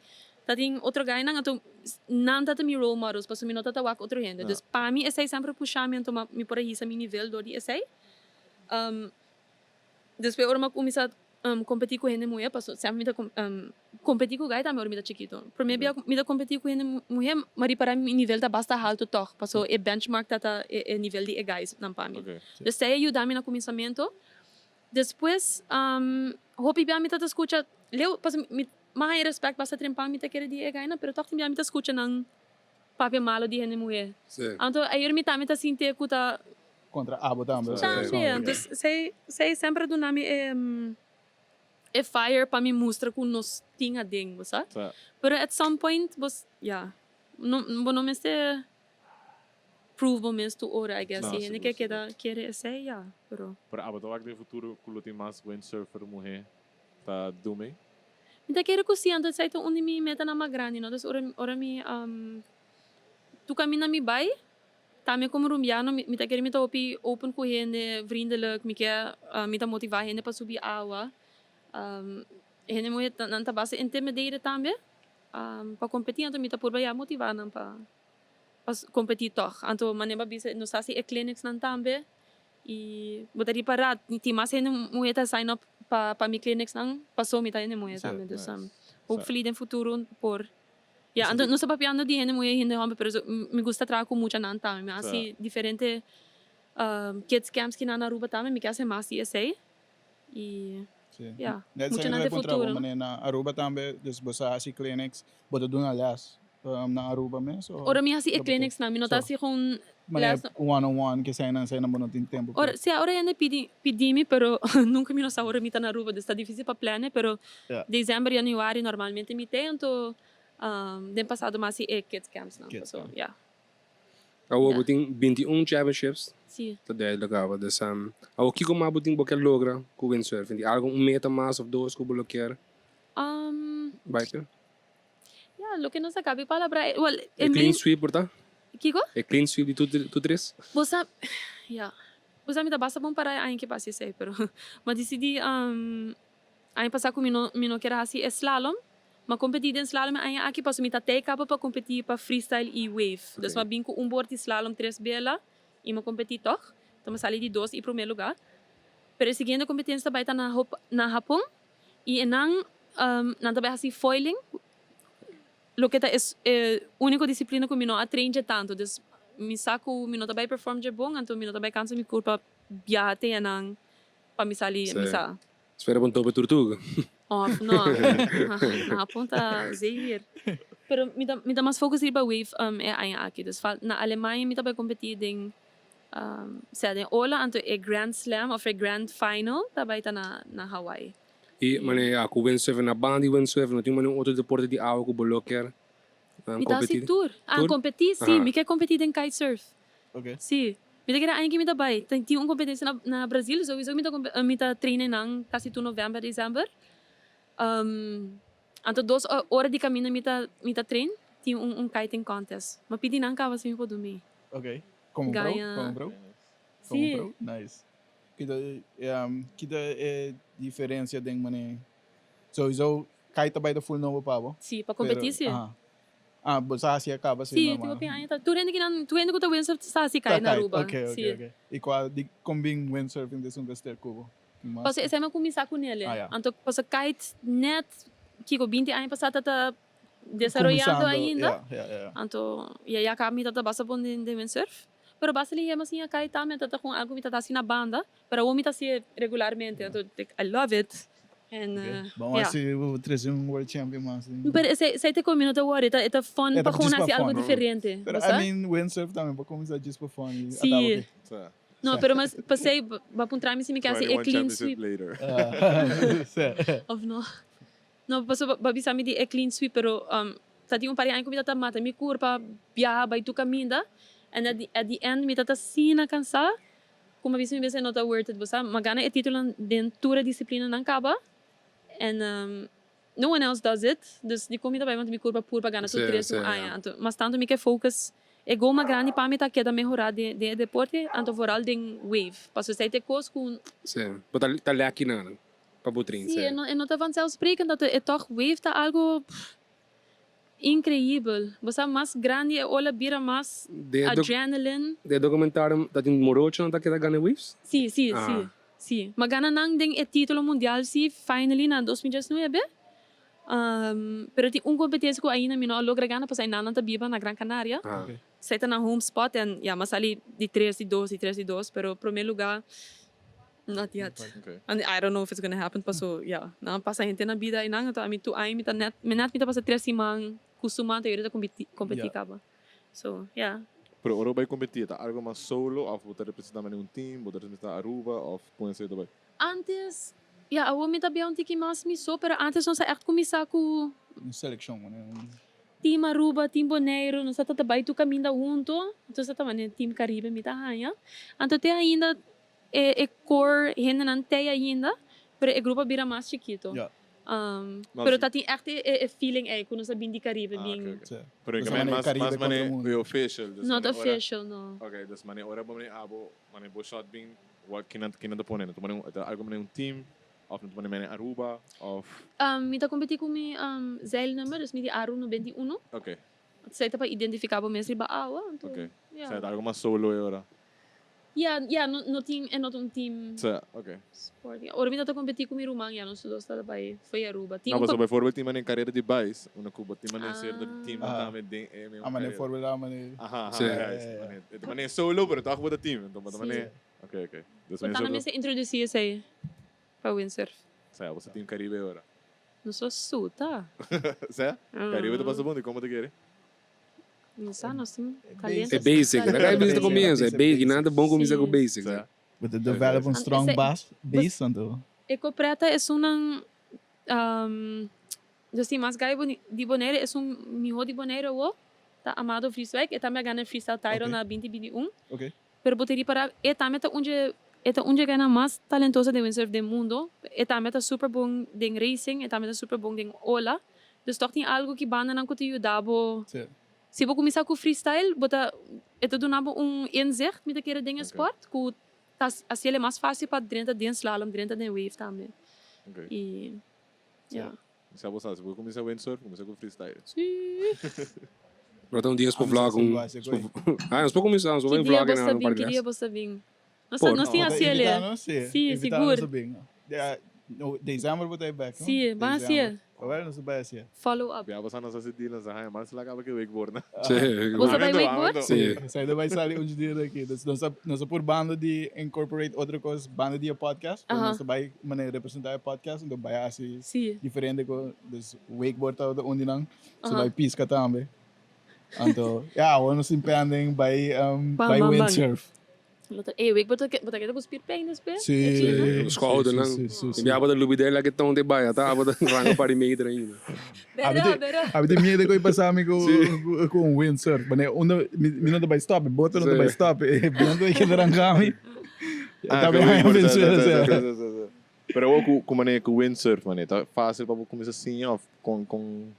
ta tin otro guynan anto nan ta ta mi role models pasobra mi no ta ta wak otro hende dus pa mi esey semper a pusha mi anto mi por a hisa mi nivel door di esey despues ora mi a cuminsa. Competi cu hende muhe paso semper mi ta competi cu guy tambe ora mi ta chikito. Prome bia mi ta competi cu hende muhe ma ripara mi nivel ta basta halto tog paso e benchmark ta ta e nivel di e guys nan pa mi. Dus esei a yuda mi na cuminsamento. Despues hopi bia mi ta ta scucha leu paso mi mi haña respect basta trempan mi ta kere di e guynan pero tog tin bia mi ta scucha nan papia malo di hende muhe. Anto ayer mi tambe ta sinti cu ta Contra abo tambe. Tambe, anto esey esey semper a duna mi e e fire pa mi mustra cu nos tin aden, bo sa. Pero at some point bo ya, no bo no mester prove bo mes tur ora I guess. Si hende ke keda kere esey ya, pero. Pero abo ta wak den futuro cu lo tin mas windsurfer muhe ta dumi? Mi ta kere cu si, anto esey ta un di mi metanan mas grandi, no. Dus ora ora mi tur caminda mi bay. Tambe como Rumbiano mi ta kere mi ta hopi open cu hende, vriendelijk, mi ke mi ta motiva hende pa subi awa. Hende muhe nan ta basta intimidated tambe pa competi anto mi ta purba ya motiva nan pa pa competi tog. Anto manera bo a bisa nos ta haci e clinics nan tambe y bo ta ripara tin mas hende muhe ta sign up pa pa mi clinics nan paso mi ta hende muhe tambe. Dus hopefully den futuro por. Ya, anto nos ta papiando di hende muhé i hende hòmber, pero mi gusta traha ku muchanan tambe. Mi a hasi diferente kids camps kinan na Aruba tambe, mi ke hasi mas di esei. I ya, muchanan ta e futuro. Na Aruba tambe, dus bo sa hasi clinics, bo ta duna lès na Aruba mes o? Ora mi hasi e clinics nan, mi no ta hasi gewoon les. Manera one on one, kesei nan, esei nan bo no tin tempu. Ora, si, ora hende pidi, pidi mi, pero nunca mi no sa ora mi ta na Aruba, dus ta dificil pa plania, pero december, januari normalmente mi t'ei, anto den pasado mi a hasi e kids camps nan, paso, ya. Awor bo tin 21 championships, Si. Ta duidelijk awa, dus awor kiko mas bo tin bo kier logra ku windsurfing? Tin algun un meta mas of dos ku bo lo kier bai te? Ya, loke nos a kabi palabra, well, e main. E clean sweep por ta? Kiko? E clean sweep di tur tres? Bo sa, ya, bo sa mi ta basta bon para e aña ke pasa esei, pero mi a disidí aña pasá ku mi no mi no kier hasi e slalom, mi a kompetí den slalom e aña aki pasobra mi ta tei kaba pa kompetí pa freestyle i wave. Dus mi a bin ku un bord di slalom tres bela i mi a kompetí tòg, enton mi a sali di dos i promé lugá. Pero e siguiente kompetensia ta bai ta na na Hapon I e nan nan ta bai hasi foiling, loke ta e úniko disiplina ku mi no a train dje tantu. Dus mi sa ku mi no ta bai perform dje bon, anto mi no ta bai kansa mi kurpa biaha te e nan pa mi sali mi sa. Spera bo no topa turtuga. Òf no, na Hapon ta zeer. Pero mi ta mi ta mas focus riba wave e aña aki. Dus na Alemania mi ta bai kompetí den Sea den ola anto e grand slam of e grand final ta bai ta na na Hawaii. I manera ku windsurfing na banda di windsurfing no tin manera un otro deporte di awa ku bo lo kier Mi ta hasi kompetí? tur. Ah Tur? kompetí si, Aha. mi ke kompetí den kitesurf. Ok. Si. Mi ta kere aña ki mi ta bai. Tin un kompetensia na na Brazil souiso mi ta mi ta train einan kasi tur november, december. Anto dos ora di camino mi ta mi ta train tin un un kiting contest. Ma pidi nan caba si mi por dumi. Ok. Como pro? Gaña. Como pro? Como Si. pro? Nice. Kita kita e diferencia den mane souiso kite ta bai ta full nobo pa bo. Si, pa Pero competi si. aha. Ah, bo sa haci a caba si Si, normal. tin hopi aña ta tur hende kinan tur hende cu ta windsurf sa haci Ta kite na kite. Aruba. Ok, ok, Si. ok. Y cua di con bin windsurfing ta esun ta sterk cu bo? Pasobra esei mi a kuminsá ku nel. Ah, ya. Anto pasobra kite net kiko binti aña pasá ta ta desaroyando Kuminsando, ainda. ya, ya, ya. Anto ya ya kaba mi ta ta basta bon den den windsurf. Pero basta lihé mi a siña kite tambe anto ta kon algu mi ta ta hasi na banda. Pero awor mi ta hasié regularmente anto I love it. En Ok, bon ya. hasi bo trese un world champion mas den. Pero esei esei ta kon mi no ta worry e ta fun E ta pa gewoon djis pa hasi algu fun. diferente, Pero bo I sa? mean windsurf tambe por kuminsá djis pa fun i Sí. ataba ke. Sa. No, pero mas pasei ba puntra mi si mi ke hasi e 21 clean championship sweep. later. Of no. No, paso ba bisa mi di e clean sweep, pero ta tin un par di aña ku mi ta ta mata mi kurpa, biaha bai tur kaminda, and at the at the end mi ta ta asina kansa ku mi a bisa mi mes e no ta worth it, bo sa. Mi a gana e titulonan den tur e disiplinanan kaba, and no one else does it, dus dikon mi ta bai mata mi kurpa pur pa gana tur tres un aña. Anto mas tantu mi ke focus, e goal mas grandi pa mi ta keda mehora den e deporte, anto vooral den wave, pasobra esei ta e kos ku. Sí, bo ta ta lèk kinan pa bo train, Sí, sí. e no ta vanzelfsprekend dat e tòg wave ta algo increibel. Bo sa mas grandi e ola bira mas Den e adrenaline. Den e documentario ta tin morochonan ta keda gana waves? Sí, sí, sí. Si, m'a gana nan den e titulo mundial si finally na 2019. Pero tin un competencia cu ainda mi no a logra gana pasobra einan nan ta biba na Gran Canaria. Esei ta nan home spot en ya m'a sali di tres, di dos, di tres, di dos, pero prome lugar not yet. And I don't know if it's gonna happen paso ya nan a pasa henter nan bida einan enton ami tur aña mi ta net mi net mi ta pasa tres siman cu su man ta yora ta competi caba. So ya. Pero ora bo bai competi ta algo mas solo of bo ta representa manera un team, bo ta representa Aruba of con esei ta bai? Antes, ya awor mi ta bia un tiki mas mi so, pero antes nos a echt cuminsa cu. Un seleccion, manera un. Team Aruba, Team Boneiru, nos a ta bai tur caminda hunto, entonces ta manera Team Caribe mi ta haña. Anto te ainda e e core hendenan tei ainda, pero e grupo a bira mas chikito. Pero ta tin echt e e feeling ei ku nos a bin di Caribe Ah, bin. ok, ok. Sí. Pero Nos a mane mane mas Caribe mas kontra mane mundo. e official, dus Not mane ora official, no. Ok, dus mane ora bo mane abo mane bo shot bin wak kinan kinan ta pone? Nan ta pone un ta algo mane un team of nan ta pone mane Aruba of. Mi ta competi ku mi zeilnummer, dus mi di Aru 91. Ok. Esei ta pa identifica bo mes riba awa, anto Ok. ya. Sa ta algo mas solo e ora. Ya, ya, no, no tin, e no ta un team Sa, ok. sport. Ya, ora mi ta ta competi cu mi ruman, ya nos dos ta bay fo'i Aruba. Tin No, un pasobra com. bijvoorbeeld tin manera carera di bais, unda cu bo tin manera cierto team Ah. tambe den e mesmo A manera carera. voorbeeld a manera. Aha, aha, Sí. juist. Ja, ja, ja. Manera, e ta manera solo, pero toch bo ta team. Enton bo ta Sí. manera, ok, ok. Dus Bo manera ta na soort mester introduci esey pa windsurf. Sa, bo ta team Caribe ora. Nos a suta. Sa? Caribe ta pasa bon, di como ta kere? No sa, nos tin E caliente. basic. Na kai bisa comienzo, e basic. Nada bon cuminsa cu Sí. basic. Sa. Bo ta develop un strong Esei- bas, base anto. E copreta esunnan um, dus tin mas gai di Bonaire, esun miho di Bonaire awo ta Amado Vrieswijk, e tambe a gana e freestyle title Ok. na 2021. Ok. Pero bo ta ripara e tambe ta un dje e ta un dje gainan mas talentoso den windsurf den mundo. E tambe ta super bon den racing, e tambe ta super bon den ola. Dus tòg tin algu ki bandanan ku ta yuda bo. Sí. Si bo kuminsá ku freestyle, bo ta e ta duna bo un inzicht, mi ta kere, den e sport ku ta hasiel e mas fásil pa drenta den slalom, drenta den wave tambe. Ok. I ya. Sa bo sa, si bo kuminsá windsurf, kuminsá ku freestyle. Sí. Pero ta un dia nos por vlog un. Ah, nos por kuminsá, nos por Ki bai dia vlog bo en sa un bin? par di Ki dia bes. bo sa bin? Nos Por. nos tin Bo ta hasiel invitá e. nos? Sí. Sí, Invitá nos sigur. a bin. Ja, no, december bo ta e bek, no? Sí, ban December. hasiel. Awel nos ta bai hasiel. Follow up. Bia bo sa nos hasi deal, nos a haña mas la kaba ke wakeboard, no? Sí. Bo sa bai Amendo, wakeboard? amendo. Sí. Esei ta bai sali un dia aki. Dus nos a nos a por banda di incorporate otro kos banda di e podcast, pero Aha. nos ta bai manera representa e podcast, enton bai hasi Sí. diferente kos. Dus wakeboard tabata un di nan. Nos Aha. bai piska tambe. Anto, ya, awor nos tin pending bai Bam, bai bam, bam. windsurf. Lo ta, ey, wak bo ta bo ta keda ku spierpijn despues? Sí. Sí, schoudernan. Sí, sí, sí, Mi abo ta lubida el aki ton te bai, ata abo ta ranga un par di meter ainda. Bera, bera. Abi tin miedo ku e pasa mi ku ku un windsurf. Mane unda mi mi no ta bai stop, e boto no ta bai stop, e biento e keda ranka mi. Ah, Ta ku bai wakeboard, windsurf, sa, sa, sa. sa, sa, sa, sa. Pero awor ku ku mane ku windsurf mane ta fácil pa bo kuminsá siña òf kon kon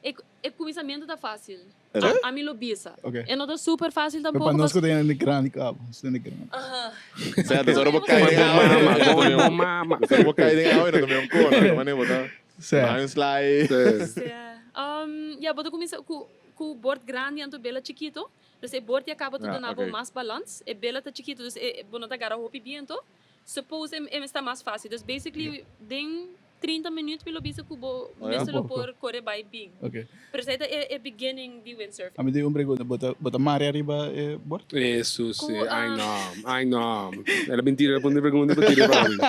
E e kuminsamentu ta fásil. Era? Ami lo bisa. Ok. E no ta super fásil Pero tampoco. pa nos ku ta hende grandi kaba, nos ta hende grandi. Aha. Sea, dus ora bo kai den awa, Mama, no ta bo un- mama. dus ora bo kai den awa, no ta un kona, no mane bo ta Sea. haña un slide. Sí. Sea. Um, ya, bo ta kuminsá ku ku bord grandi anto bela chikito. Dus e bord ya kaba ta Ah, duna bo ok. mas balans. E bela ta chikito, dus e bo no ta gara hopi biento. Suppose e e ta mas fásil. Dus basically den 30 minuut mi lo bisa ku bo Oh ja? mester lo por kore bai bin. Ok. Pero esei ta e e beginning di windsurfing. Ami tin un pregunta, bo ta bo ta mare ariba e bord? Eso Ku si, ai no, ai no. El a bin tira, el a pone pregunta pa tira pa mi.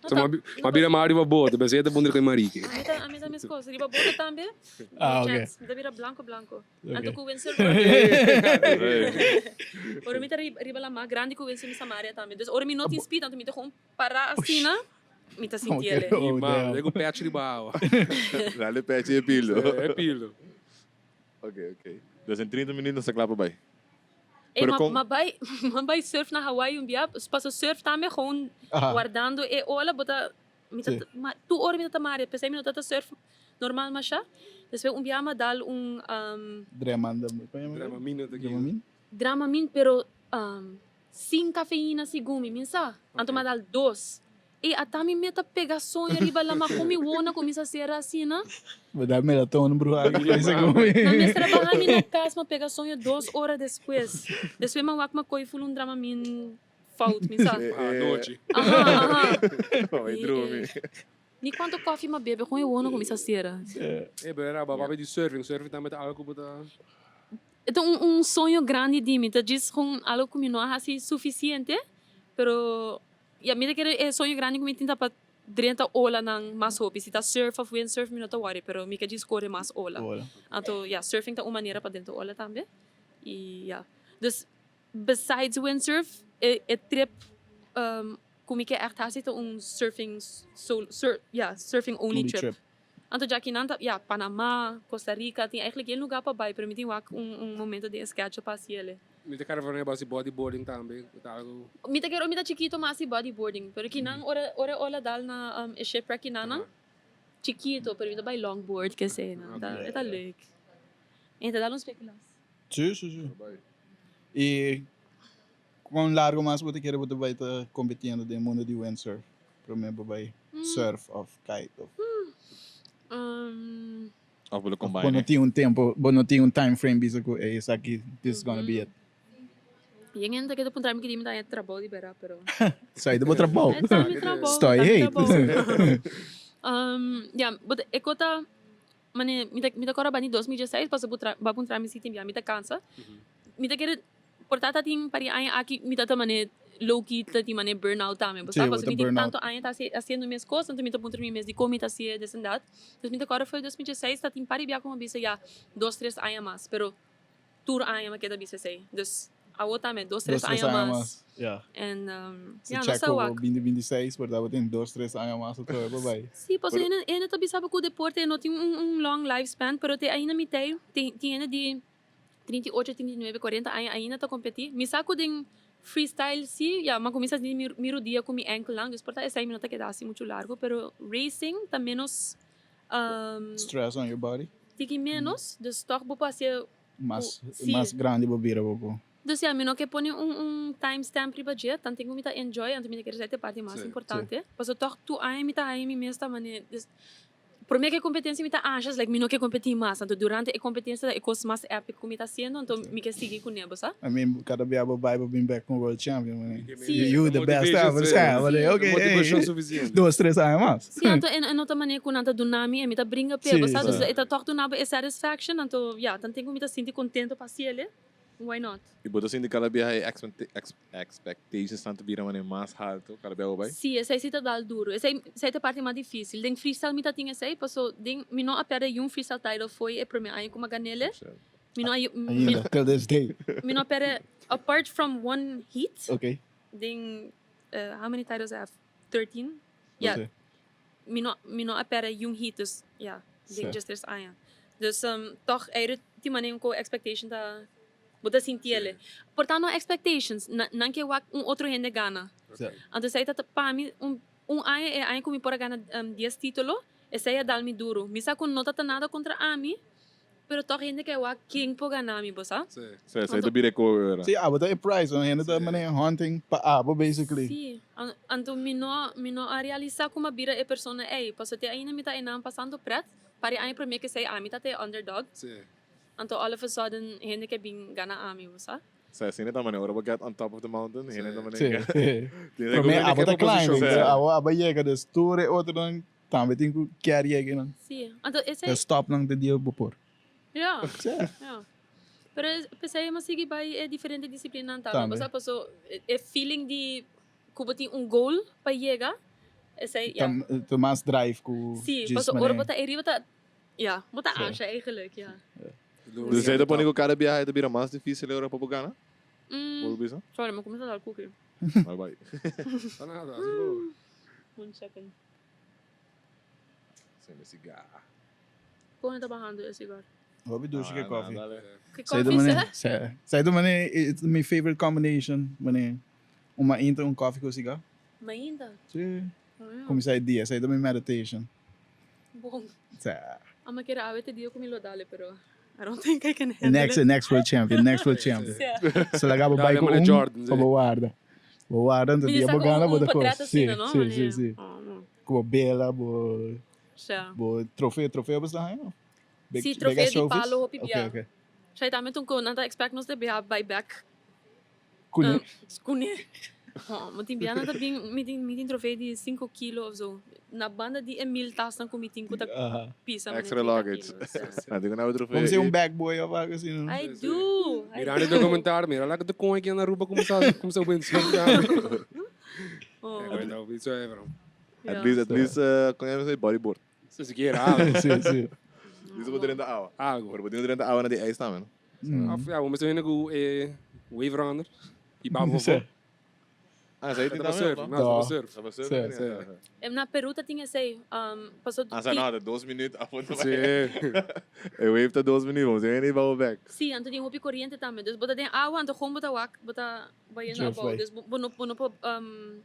So m'a m'a bira mare riba boto, pensei e ta pone ku e marichi. Ami ta ami ta meskos, riba boto tambe, no Ah, ok. chance, mi ta bira blanko blanko. Ok. Anto ku windsurf ora mi ta riba lama grandi ku windsurf mi sa marea tambe. Dus ora mi no tin speed anto mi ta gewoon para asina. Mi ta sinti ele. Oh, Mi mama, damn. e ku pèchi riba awa. Dale pèchi e pildo. E pildo. Ok, ok. Dus en 30 minuut nos ta kla pa bai. Ey, Pero ma, kon- ma bai, ma bai surf na Hawaii un bia, paso surf tambe gewoon Aha. guardando e ola, bo ta, mi ta, Sí. ma tur ora mi ta ta marea, p'esei mi no ta ta surf normal masha. Despues un bia m'a dal un, um, Dremanda. Dramamine ta ki. Dramamine? Dramamine, pero, um, sin cafeína segun mi, mi sa. Anto m'a dal dos. Ey, ata mi meta pega soño riba lama con mi wona cuminsa cera asina. Bo da melatona bruha aki pa bisa con mi. Na mester a baha mi na cas ma pega soño dos ora despues. Despues ma wak ma coy ful un Dramamine Fout, mi sa. Anochi. Aha, aha. Bai drumi. Ni cuanto koffie m'a bebe, con e wono cuminsa cera. E pero era papia di surfing, surfing tambe ta algo cu bo ta. E ta un un soño grandi di mi, ta djis con algo cu mi no a haci suficiente, pero ya mi ta kere e soño grandi cu mi tin ta pa drenta olanan mas hopi, si ta surf of windsurf mi no ta worry, pero mi ke djis core mas ola. Anto ya surfing ta un manera pa drenta ola tambe y ya. Dus Besides windsurf, e e trip ku mi ke ègt hasi ta un surfing solo sur ya surfing only trip. Anto djaki nan ta ya Panama, Costa Rica tin eigenlijk yen luga pa bai pero mi tin wak un un momento den e schedule pa hasi ele. Mi ta kere for hasi bodyboarding tambe ku ta algo. Mi ta kere ora mi ta chikito mi a hasi bodyboarding pero kinan ora ora e ola dal na e shipwreck kinanan chikito pero mi ta bai longboard kesei nan ta e ta leuk. E ta dal un speculaas. Sí, sí, sí. Y con largo mas bo ta kere bo ta bay ta competiendo den mundo di windsurf? Prome bo bay surf of kite of. Of bo lo combine. Bo no tin un tempo, bo no tin un time frame bisa cu ey esaki this is gonna be it. Yen hende ta keda puntra mi ki di mi ta haña trabou di bera pero. Esaki ta bo trabou. Esaki ta mi trabou. Stoy hey. Ya, bo ta e kota. Mane mi ta mi ta kòrda bani 2016 pasobra bo tra bo a puntra mi si tin bia mi ta kansa. Mi ta kere por ta ta tin par di aña aki mi ta ta mane low key ta tin mane burnout tambe bo Sí, sa bo pasobra ta mi tin burnout. tantu aña ta hasi hasiendo mes kos anto mi ta puntra mi mes dikon mi ta hasié des en dat. Dus mi ta kòrda for 2016 ta tin par di bia ku mi a bisa ya dos tres aña mas pero tur aña mi a keda bisa esei. Dus awo tambe dos tres Dos tres aña aña mas. mas, ya. En Si ya nos check ta ku bo wak. binti binti i seis por tabatin dos tres aña mas atrobe por bai. Sí, pasobra hende hende ta bisa bo ku deporte no tin un un long lifespan, pero te ainda mi tei tin tin hende di 38, 39, 40 aña ainda ta kompetí. Mi sa ku den freestyle sí, ya, mi a kuminsá sinti mi mi rudia ku mi enkelnan, dus por ta esei mi no ta keda hasi muchu largu, pero racing ta ménos Stress on your body. Tiki ménos, dus tòg bo por hasié Mas mas grandi bo bira bo por. Dus ya, mi no ke pone un un time stamp riba dje, tanten ku mi ta enjoy, anto mi ta kere sa e parti mas importante. Pasobra tòg tur aña mi ta haña mi mes ta mane, dus promé ku e kompetensia mi ta anshas, like mi no ke kompetí mas, anto durante e kompetensia ta e kos mas epic ku mi ta hasiendo, anto mi ke sigui kuné, bo sa? I mean, kada bia bo bai bo bin bek un world champion, mane. Sí. You the best ever, sa, mane, ok, hey, dos, tres aña mas. Sí, anto e no ta manera ku nan ta duna mi, e mi ta bringa p'e, bo sa? Dus e ta tòg duna bo e satisfaction, anto ya, tanten ku mi ta sinti kontento pa hasi el'e, why not? I bo ta sinti kada biaha e expectations nan ta bira manera mas halto kada biaha bo bai? Sí, esei sí ta dal duru. Esei esei ta e parti mas difísil. Den freestyle mi ta tin esei, paso den mi no a pèrdè yun freestyle title fo'i e promé aña ku mi a gan'el. Mi no a Ainda, till this day. Mi no a pèrdè apart from one heat. Okay. Den how many titles I have? 13? Ya, mi no mi no a pèrdè yun hit, dus ya, den djes tres aña. Dus tòg eider tin manera ku expectation ta, bo ta sinti el'e. Por ta no expectations, nan ke wak un otro hende gana. Anto esei ta pa mi un un aña e aña ku mi por a gana dies titulo, esei a dal mi duru. Mi sa ku no ta ta nada kontra ami, Pero toch hende ke wak ken por gana mi, bo sa? Sí. Sí, esei ta bira e koe ora. Sí, abo ta e prize, no? Hende ta manera hunting pa abo basically. Sí, anto mi no, mi no a realisa ku mi a bira e persona ei, pasobra te ainda mi ta einan pasando pret, par e aña prome ke esei ami ta ta e underdog. Sí. Anto all of a sudden hende ke bin gana ami, bo sa? Sí, asina ta manera ora bo get on top of the mountain, hende ta manera. Sí. Prome abo ta climbing, pero abo abo a yega, dus tur e otronan Tambe tin ku kier yega nan. Sí, anto esei. E stop nan te dia bo por. Ja. Sí. Ja. Pero p'esei mi a sigui bai e diferente disiplinanan tambe. Pasobra paso e feeling di ku bo tin un goal pa yega, esei ja. Ta mas drive ku Sí, paso ora bo ta eriba ta, ja, bo ta ansha eigenlijk, ja. Dus esei ta pone ku kada biaha e ta bira mas dificil ora pa bo gana? Bo bisa? Sorry, mi a kuminsá dal kuki. Bye bye. Ta nada, asi bo. One second. Sende sigar. Kon e ta bahando e sigar? Hopi dushi ke koffie. Ke koffie se? Sai ta mane it's mi favorite combination mane un mainta un koffie ku sigar. Mainta? Si. Kuminsá e dia, esei ta mi meditation. Bon. Sa. Amo kere awe te dia ku mi lo dale pero I don't think I can handle Next, it. next world champion, next world champion. So laga bo bai ku un pa bo warda. Bo warda anto dia bo gana bo ta kos. Si, si, si, si. Ku bo bela, bo bo trofeo, trofeo bo sta haña? Big, Si, trofeo di palo hopi bia. Okay, okay. Shai tambe tun ku nan ta expect nos de bia bai back. Kuné? Kuné. Oh, mi tin biaha ta bin mi tin mi tin trofee di sinku kilo of zo. Na banda di e mil tasnan ku mi tin ku ta pisa manera Extra 30 luggage. kilos. Nan tin ku nan trofee. Bo mester un bag boy of algo asina, no? I do, I Mirando e do. documentar, mira la ku ta kon aki na Aruba kumsa kumsa windsurf tambe. Oh, At ja. least, at least, kon e mester bodyboard. Si sikiera algo. Si, si. Least bo drenta awa. Algo. Pero bo tin ku drenta awa na di ijs tambe, no? Of ja, bo mester hende ku e wave runner i babo Si. for. Ah, esei tin Ta pa tambe, surf, no? no, ta pa surf. Ta pa surf? Si. Si. Em na Peru ta tin esei. Um, paso Ah, sa ti- no, ta dos minuut afo ta Si. E wave ta dos minuut, bo mester hende i babo bek. Si, anto tin hopi koriente tambe. Dus bo ta den awa, anto gewoon bo ta wak, bo ta bayendo Drift abou. bai. Dus bo, bo no, bo no por um,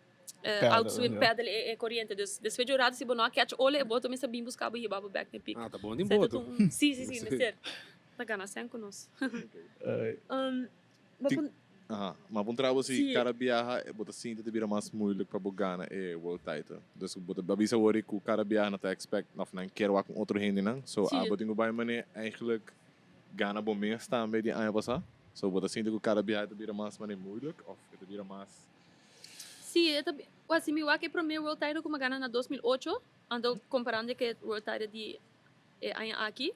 Paddle, outswim, ja. paddle e, e koriente. Dus despues di un rato si bo no a catch ole, e boto mester bin buska bo i hiba bo bek na e pik. Ah, ta bon tin Esei ta boto. un, si, si, si, mester. Ta gana sèn ku nos. Um, bo Tin- pun- Aha, ma pa un trabo si Si. kada biaha bo ta sinti ta bira mas moeilijk pa bo gana e world title. Dus bo ta bisa wori ku kada biaha nan ta expect of nan kier wak un otro hendenan. So Si. abo tin ku bai manera eigenlijk gana bo mes tambe di aña pasá. So bo ta sinti ku kada biaha ta bira mas manera moeilijk of e ta bira mas. Si, e ta, well, si mi wak e prome world title ku mi a gana na 2008, anto komparando ku e world title di e aña aki,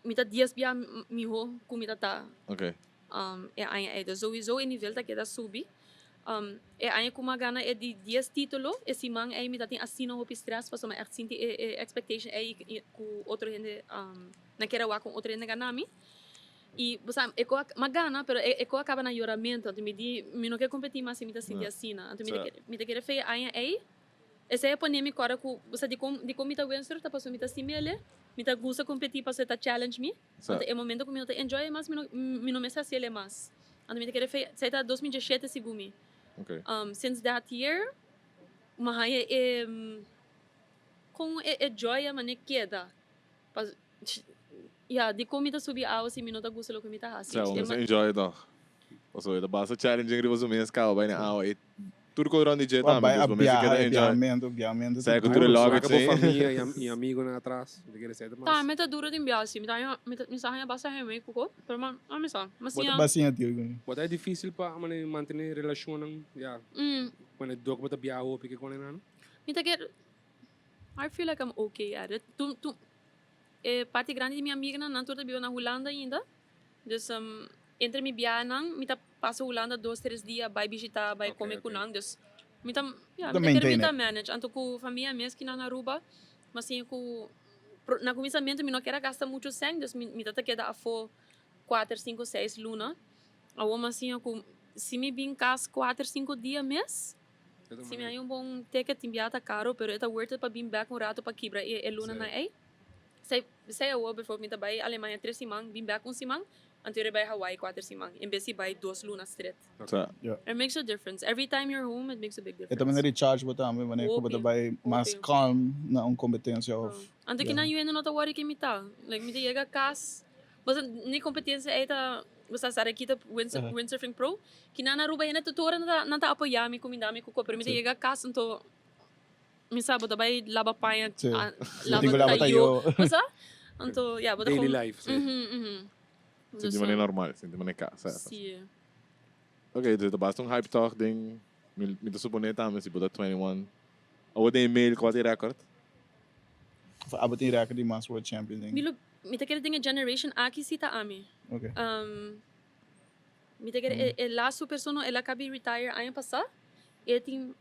mi ta dies bia miho ku mi ta ta e aña ei. Dus souiso e nivel ta keda subi. E aña ku mi a gana e di dies titulo, e siman ei mi ta tin asina hopi stress pasobra mi a ègt sinti e e expectation ei ku otro hende nan kier a wak ku otro hende gana mi. I bo sa e ku mi a gana pero e ku a kaba na yoramentu. Anto mi di mi no ke kompetí mas si mi ta sinti asina. Anto mi ta mi ta kere fe e aña ei. Esei a pone mi kòrda ku, bo sa dikon dikon mi ta windsurf ta pasobra mi ta stim'el, mi ta gusta kompetí pasobra e ta challenge mi. Anto e momento ku mi no ta enjoy e mas mi no mi no mester hasiel e mas. Anto mi ta kere fe esei ta 2017 segun mi. Since that year mi a haña e kon e e joy a manera keda. Pas ya dikon mi ta subi awa si mi no ta gusta loke mi ta hasi. Sa, bo mester enjoy e tòg. Pasobra e ta basta challenging riba su mes kaba bai na awa i tur kos rond di dje Wa tambe. bai Dus a bo mester biaha, keda e enjoy. biahamento, biahamento Sa ta ku tur e duru. luggage Saka bo ei. famia i i amigonan atras. Mi ta kere esei ta mas. Ta, mi ta duru den biaha si. Mi ta haña, mi ta mi sa haña basta hemey ku ko, pero ma a mi sa. Mi Bo ta siña. basiña tiu ku mi. Bo ta dificil pa mane mantene relacionnan ya cuando dor ku bo ta biaha hopi ke con nan? Mi ta kere, I feel like I'm okay at it. Tu tu e parti grandi di mi amiganan nan tur ta biba na Hulanda ainda. Dus entre mi biahanan mi ta pasa Hulanda dos tres dia bai bishita bai come ku nan. Dus mi ta ya mi ta kere mi ta manage. Anto ku famia mes kinan na Aruba mi a siña ku na kuminsamentu mi no kier a gasta muchu sèn dus mi ta ta keda afó kuater sinku seis luna. Awor mi a siña ku si mi bin kas kuater sinku dia mes Si mi haña un bon ticket tin biaha ta caro pero e ta worth it pa bin bek un rato pa kibra e e lunanan ey. Esey esey awor bijvoorbeeld mi ta bay Alemania tres siman bin bek un siman anto yo bay Hawaii kuater siman en bes di bay dos luna stret. It makes a difference every time you're home it makes a big E ta difference. manera recharge bo tambe manera ku bo ta Hopi bay mas hopi. calm na un competencia of Anto kinan yu hende no ta worry ke mi ta like mi ta yega kas Boso ni competencia ey ta bo sa sara kita windsurfing pro ki nan Aruba hende tur ora nan ta apoya mi cuminda mi cu co pero mi ta yega cas anto mi sa bo ta bay laba paña laba tayo bo sa anto ya bo ta Daily life si. Sinti manera normal sinti manera casa si. Ok dus ta basta un hype toch den mi ta supone tambe si bo ta 21 awor den e mail cua ta e record? Of abo tin record di mas world champion den. Mi lo mi ta kere den e generation aki si ta ami. Ok. Mi ta kere e laatste persona el a kabi retire aña pasa e tin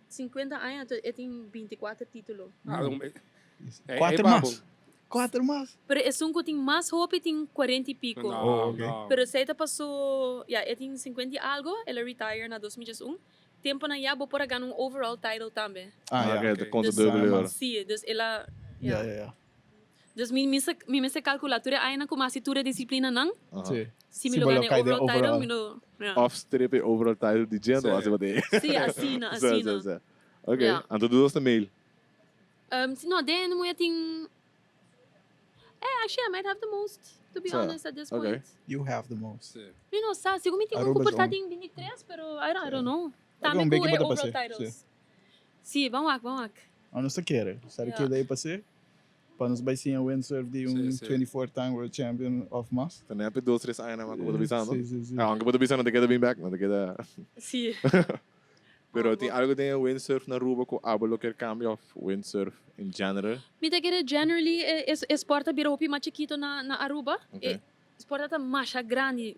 50 aña anto e tin 24 titulo. Cuater mas. Cuater mas. Pero esun cu tin mas hopi tin 40 y pico. Oh, ok. Pero esey ta paso ya e tin 50 y algo el a retire na 2011. Temponan ya bo por a gana un overall title tambe. Ah, ya. Ok, ta conta Dus- dubbel ahora. Sí, dus el a, Ya, ya. ya, ya. Dus mi mi sa mi mester calcula tur e añanan cu mi haci tur e disciplinanan. Aha. Sí. Si mi Si lo bo lo gana e cay den overall title, overall. mi lo, ya. Of strip e overall title di dje, anto haci wat e. Sí, asina, Sí, asina. sí, sí. Ok, Ya. anto du dos ta mail. Um, si, no, den mujer tin Eh, actually I might have the most, to be Sa, honest at this ok. point. You have the most. Sí. Mi no sa, segun mi tin un Aruba's ku por ta own. tin 23, pero I don't, I don't know. Ok, Tambe un ku beki e bo ta overall pase, titles. Sí, ban wak, ban wak. Ano sa kere? Sa Ja. kere ei pase? Pa nos bai siña windsurf di un 24 time world champion of mas. Ta net dos tres aña nan ku bo ta bisando. Si, si, si. Aunke bo ta bisa no ta keda bin bek, no ta keda. Si. Pero tin algo den e windsurf na Aruba ku abo lo kier kambia of windsurf in general? Mi ta kere generally e e sport a bira hopi mas chikito na na Aruba. Okay. E sport a ta masha grandi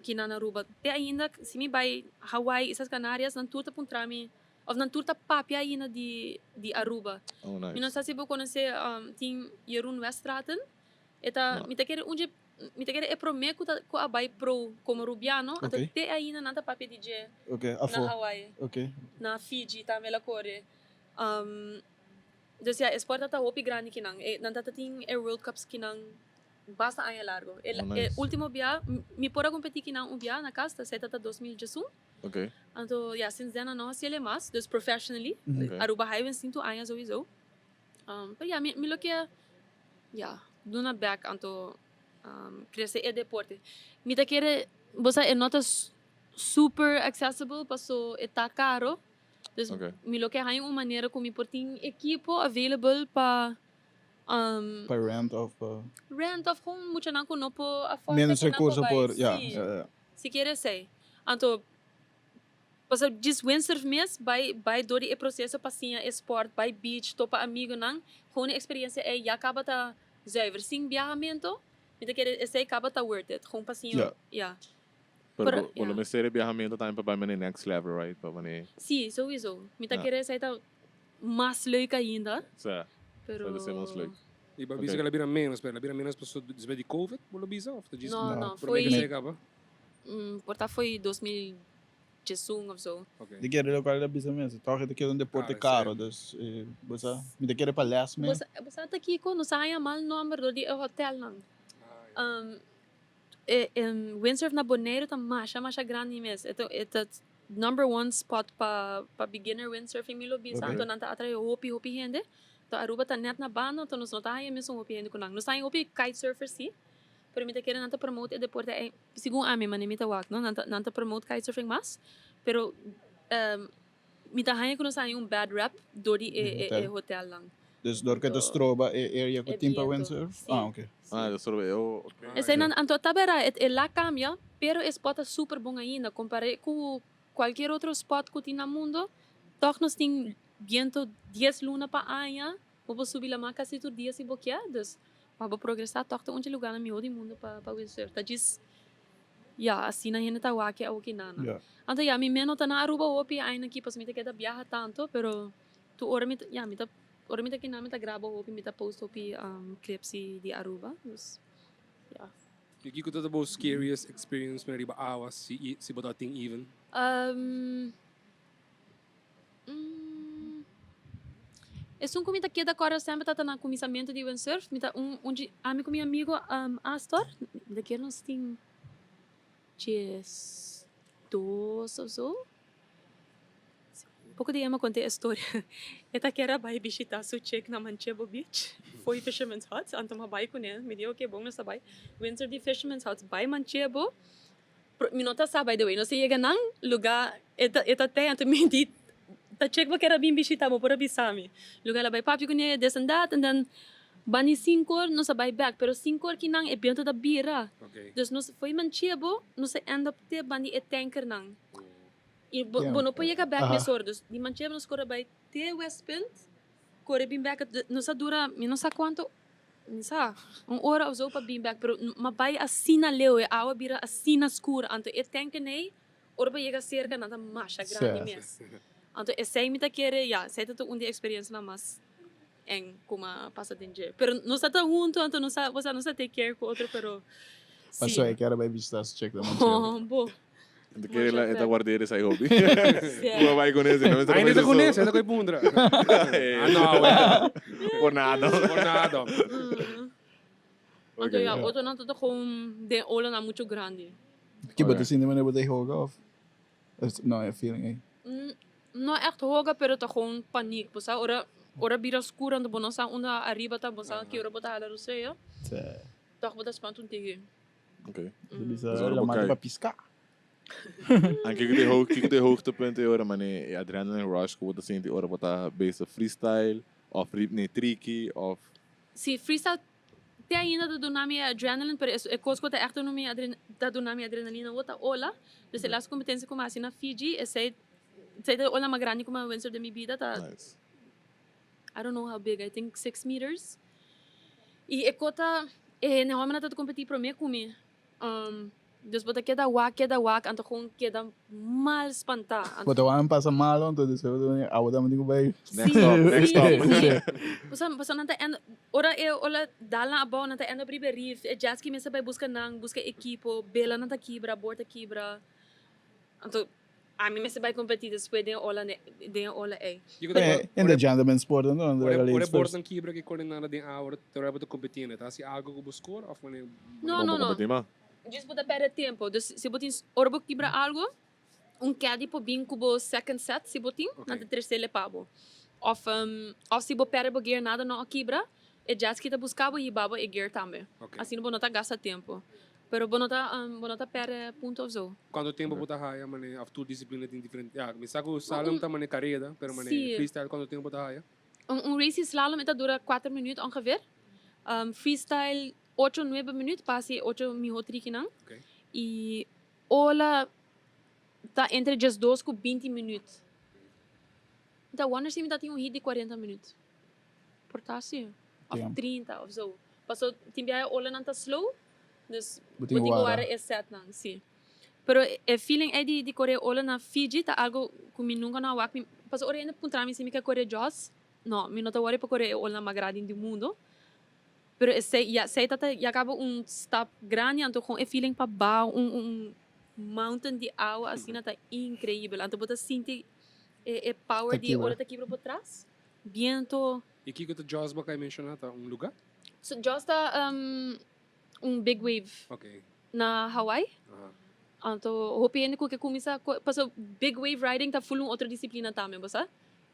kinan na Aruba. Te ainda si mi bai Hawaii, Islas Canarias nan tur ta puntra mi Of nan tur ta papia ainda di di Aruba. Oh, nice. Mi no sa si bo conoce um, tin Jeroen Weststraten. E ta, No. mi ta kere un dje, mi ta kere e prome cu ta, cu a bay pro como Rubiano. Anto Ok. te ainda nan ta papia di dje Ok, na afo. Hawaii. Ok. Na Fiji tambe el a core. Um, dus ja, e sport ta hopi grandi kinan. E, nan ta tin e World Cups kinan basta aña largo. E, Oh, e nice. ultimo bia, mi por a competi kinan un bia na cas, ta esey ta ta 2011. Ok. Anto ja, sinds den no hasi el mas, dus professionally. Ok. Aruba Highway sintu aña sowieso. Um, pero ja, mi, mi lo ke ja, duna back anto um, crece e deporte. Mi ta kere, bo sa e no ta super accessible paso e ta caro. Dus Ok. mi lo ke haña un manera ku mi por tin ekipo available pa um, Pa rent of pa... rent of gewoon muchanan ku no por afford Menos ku nan por recurso bai. por, ja. Sí. Ja, ja. Si kier esei. Anto, pasobra djis windsurf mes bai bai dor di e proseso pa siña e sport, bai beach, topa amigonan, gewoon e experiencia ei ya caba ta zuiver. Sin biahamento, mi ta kere esei caba ta worth it, gewoon pa siña, Ja. ja. Pero Pero, bo bo lo ja. mester e biahamento tambe pa bai mane next level, right? Pa mane, Si, souiso. Mi ta Ja. kere esei ta mas leuk ainda, sa, pero. sa ta ser mas leuk. I bo a bisa Ok. ku el a bira ménos, pero el a bira ménos pasobra despues di covid, bo lo bisa òf ta djis No, No. no, promé ku foi, esei kaba? por ta foi 2011 of zo. Ok. Di kere lokual el a bisa mes, tòg e ta keda un deporte Karo, karo, dus bo sa, mi ta kere pa lès Bo mes. sa, bo sa ta kiko? Nos a haña mal nòmber dor di e hotelnan. Ah, ya. E windsurf na Boneiru ta masha masha grandi mes. E ta e ta number one spot pa pa beginner windsurfing mi lo bisa. Ok. Anto nan ta atrae hopi hopi hende. Anto Aruba ta net na banda, anto nos no ta haña mesun hopi hende ku nan. Nos ta haña hopi kitesurfers si, pero mi ta kere nan ta promote e deporte ei, segun ami manera mi ta wak no, nan ta nan ta promote kitesurfing mas, pero mi ta haña ku nos a haña un bad rap dor di e e hotelnan. Dus dor ku e ta stroba e area ku E tin pa biento, windsurf? si. Ah, oké. Ah, e ta stroba e, oh, oké. Eseinan anto ta bera e la cambia, pero e spot ta super bon ainda compare ku cualkier otro spot ku tin na mundo, tog nos tin biento dies luna pa aña, bo por subi laman casi tur dia si bo kier, dus pa bo progresa tog ta un dje lugarnan miho di mundo pa pa windsurf, ta djis ya asina hende ta wak e awokinana. Anto ya mi meno ta na Aruba hopi aña aki pasobra mi ta keda biaha tanto, pero tur ora mi ta ya mi ta ora mi ta kinan mi ta graba hopi mi ta post hopi clips di Aruba, dus ya. I kiko ta bo scariest experience mira riba awa si si bo ta tin even? Um, esun ku mi ta keda kòrda semper ta ta na kuminsamentu di windsurf. Mi ta un un dje ami ku mi amigo Astor, mi ta kere nos tin 12 of so. Poko di Emma konta e storia. E ta kere a bai bishita su chick na Manchebo Beach, fo'i Fisherman's Hut, anto mi a bai kuné. Mi di oke bon nos ta bai. Windsurf di Fisherman's Hut bai Manchebo, mi no ta sa by the way, nos a yega nan luga e ta e ta te anto mi di ta chick bo kere a bin bishita bo por a bisa mi. Luga el a bai papia kuné this and that and then bani sinkor nos a bai bek pero sinkor kinan e biento ta bira. Dus nos fo'i Manchebo nos a end up te bani e tankernan. I bo, bo no por yega bek mesora. Dus di Manchebo nos kore bai te Westpunt, kore bin bek. Nos a dura, mi no sa kuantu, mi sa, un ora of zo pa bin bek. Pero m'a bai asina leu, e awa bira asina skur. Anto e tanken ei, ora bo yega serka nan ta masha grandi mes. Anto esei mi ta kere, ya, esei ta un di e eksperensianan mas eng ku m'a pasa den dje. Pero nos ta ta huntu, anto nos sa, osea, nos ta take care ku otro, pero si. Pasobra e kere bai bishita su chek ta Manchebo. Bo. Ento kere la e ta guard'é esei hopi. Ku a bai kuné si no mester Ainda bai ta kuné, so. ta ko'i pundra. Ah no awe. Por nada. Por nada. Anto ya otronan ta ta gewoon den olanan mucho grandi. Ki bo ta sinti wanneer bo ta hoga of no e feeling ei? No echt hoga pero ta gewoon paniek. Bo sa ora ora bira skur anto bo no sa unda ariba ta bo sa ki ora bo ta hala rosea. Toch bo ta spanta un tiki. Oké. Bisa Dus ora la bo mata kai. pa pisca. En kiko de hoog, kiko de hoogtepunt e ora mane e adrenaline rush ku bo ta sinti ora bo ta bezig freestyle of rip ne triki of. Si, freestyle te ainda ta duna mi e adrenaline, pero e cos cu ta echt duna mi ta duna mi adrenalina awor ta ola. Dus e laatste competencia cu mi a haci na Fiji, esey esey ta e ola mas grandi cu mi a windsurf den mi bida, ta Nice. I don't know how big, I think 6 meters. Y e cos ta, e hende hombernan ta competi prome cu mi. Dus bo ta keda wak, keda wak, anto gewoon keda mal spantá. Bo ta wak pasa malo, anto despues bo ta wak awo tambe tin ku bai. Next stop, next stop. Sí, sí. Pasobra nan ta end, ora e ola dal nan abou, nan ta end up riba e rif, e jet ski mester bai buska nan, buska ekipo, bela nan ta kibra, bor ta kibra. Anto ami mester bai kompetí despues den e ola, den e ola ei. In the gentleman sport anto nan ta Ora ladies e first. bornan kibra ki kore nada den awa ora bo ta kompetiendo, ta hasi algo ku bo score of wanneer? No, no, no. Kompetí mas. Djis bo ta perde tempo. Dus si bo tin, ora bo kibra algo, un caddy por bin ku bo second set si bo tin, nan ta trece pa bo. Of of si bo perde bo gear nada no a kibra, e jet ski ta busca bo y hiba bo e gear tambe. Asina bo no ta gasta tempo. Pero bo no ta bo no ta perde punto of zo. Cuanto tempo bo ta haya mane of tur disciplina tin diferente? Ya, mi sa cu slalom ta mane careda, pero mane freestyle cuanto tempo bo ta haya? Un race di slalom e ta dura 4 minuut ongeveer. Freestyle 8, 9 minuut pa haci ocho miho trikinan. Y ola ta entre 12 cu 20 minuut. Ta wonder si mi ta tin un heat di 40 minuut. Por ta si. Of 30 of zo. Paso tin biaha olanan ta slow, dus Bo bo tin tin ku wara. wara e setnan, si. Pero e feeling ei di kore ola na Fiji ta algo ku mi nunka no a wak. Paso ora hende puntra mi si mi ke kore Jaws, no, mi no ta wòri pa kore e olanan mas grandi di mundo. Pero esei ya esei ta ya kaba un stap grandi, anto kon e feeling pa baha un mountain di awa asina ta increibel. Anto bo ta sinti e power Ta di e kibra. Ola ta kibra bo tras, biento. I kiko ta Jaws bo a kai menshoná? Ta un lugá? So Jaws ta un big wave na Hawaii. Anto hopi hende ku ke kuminsá pasobra big wave riding ta full un otro disiplina tambe, bo sa.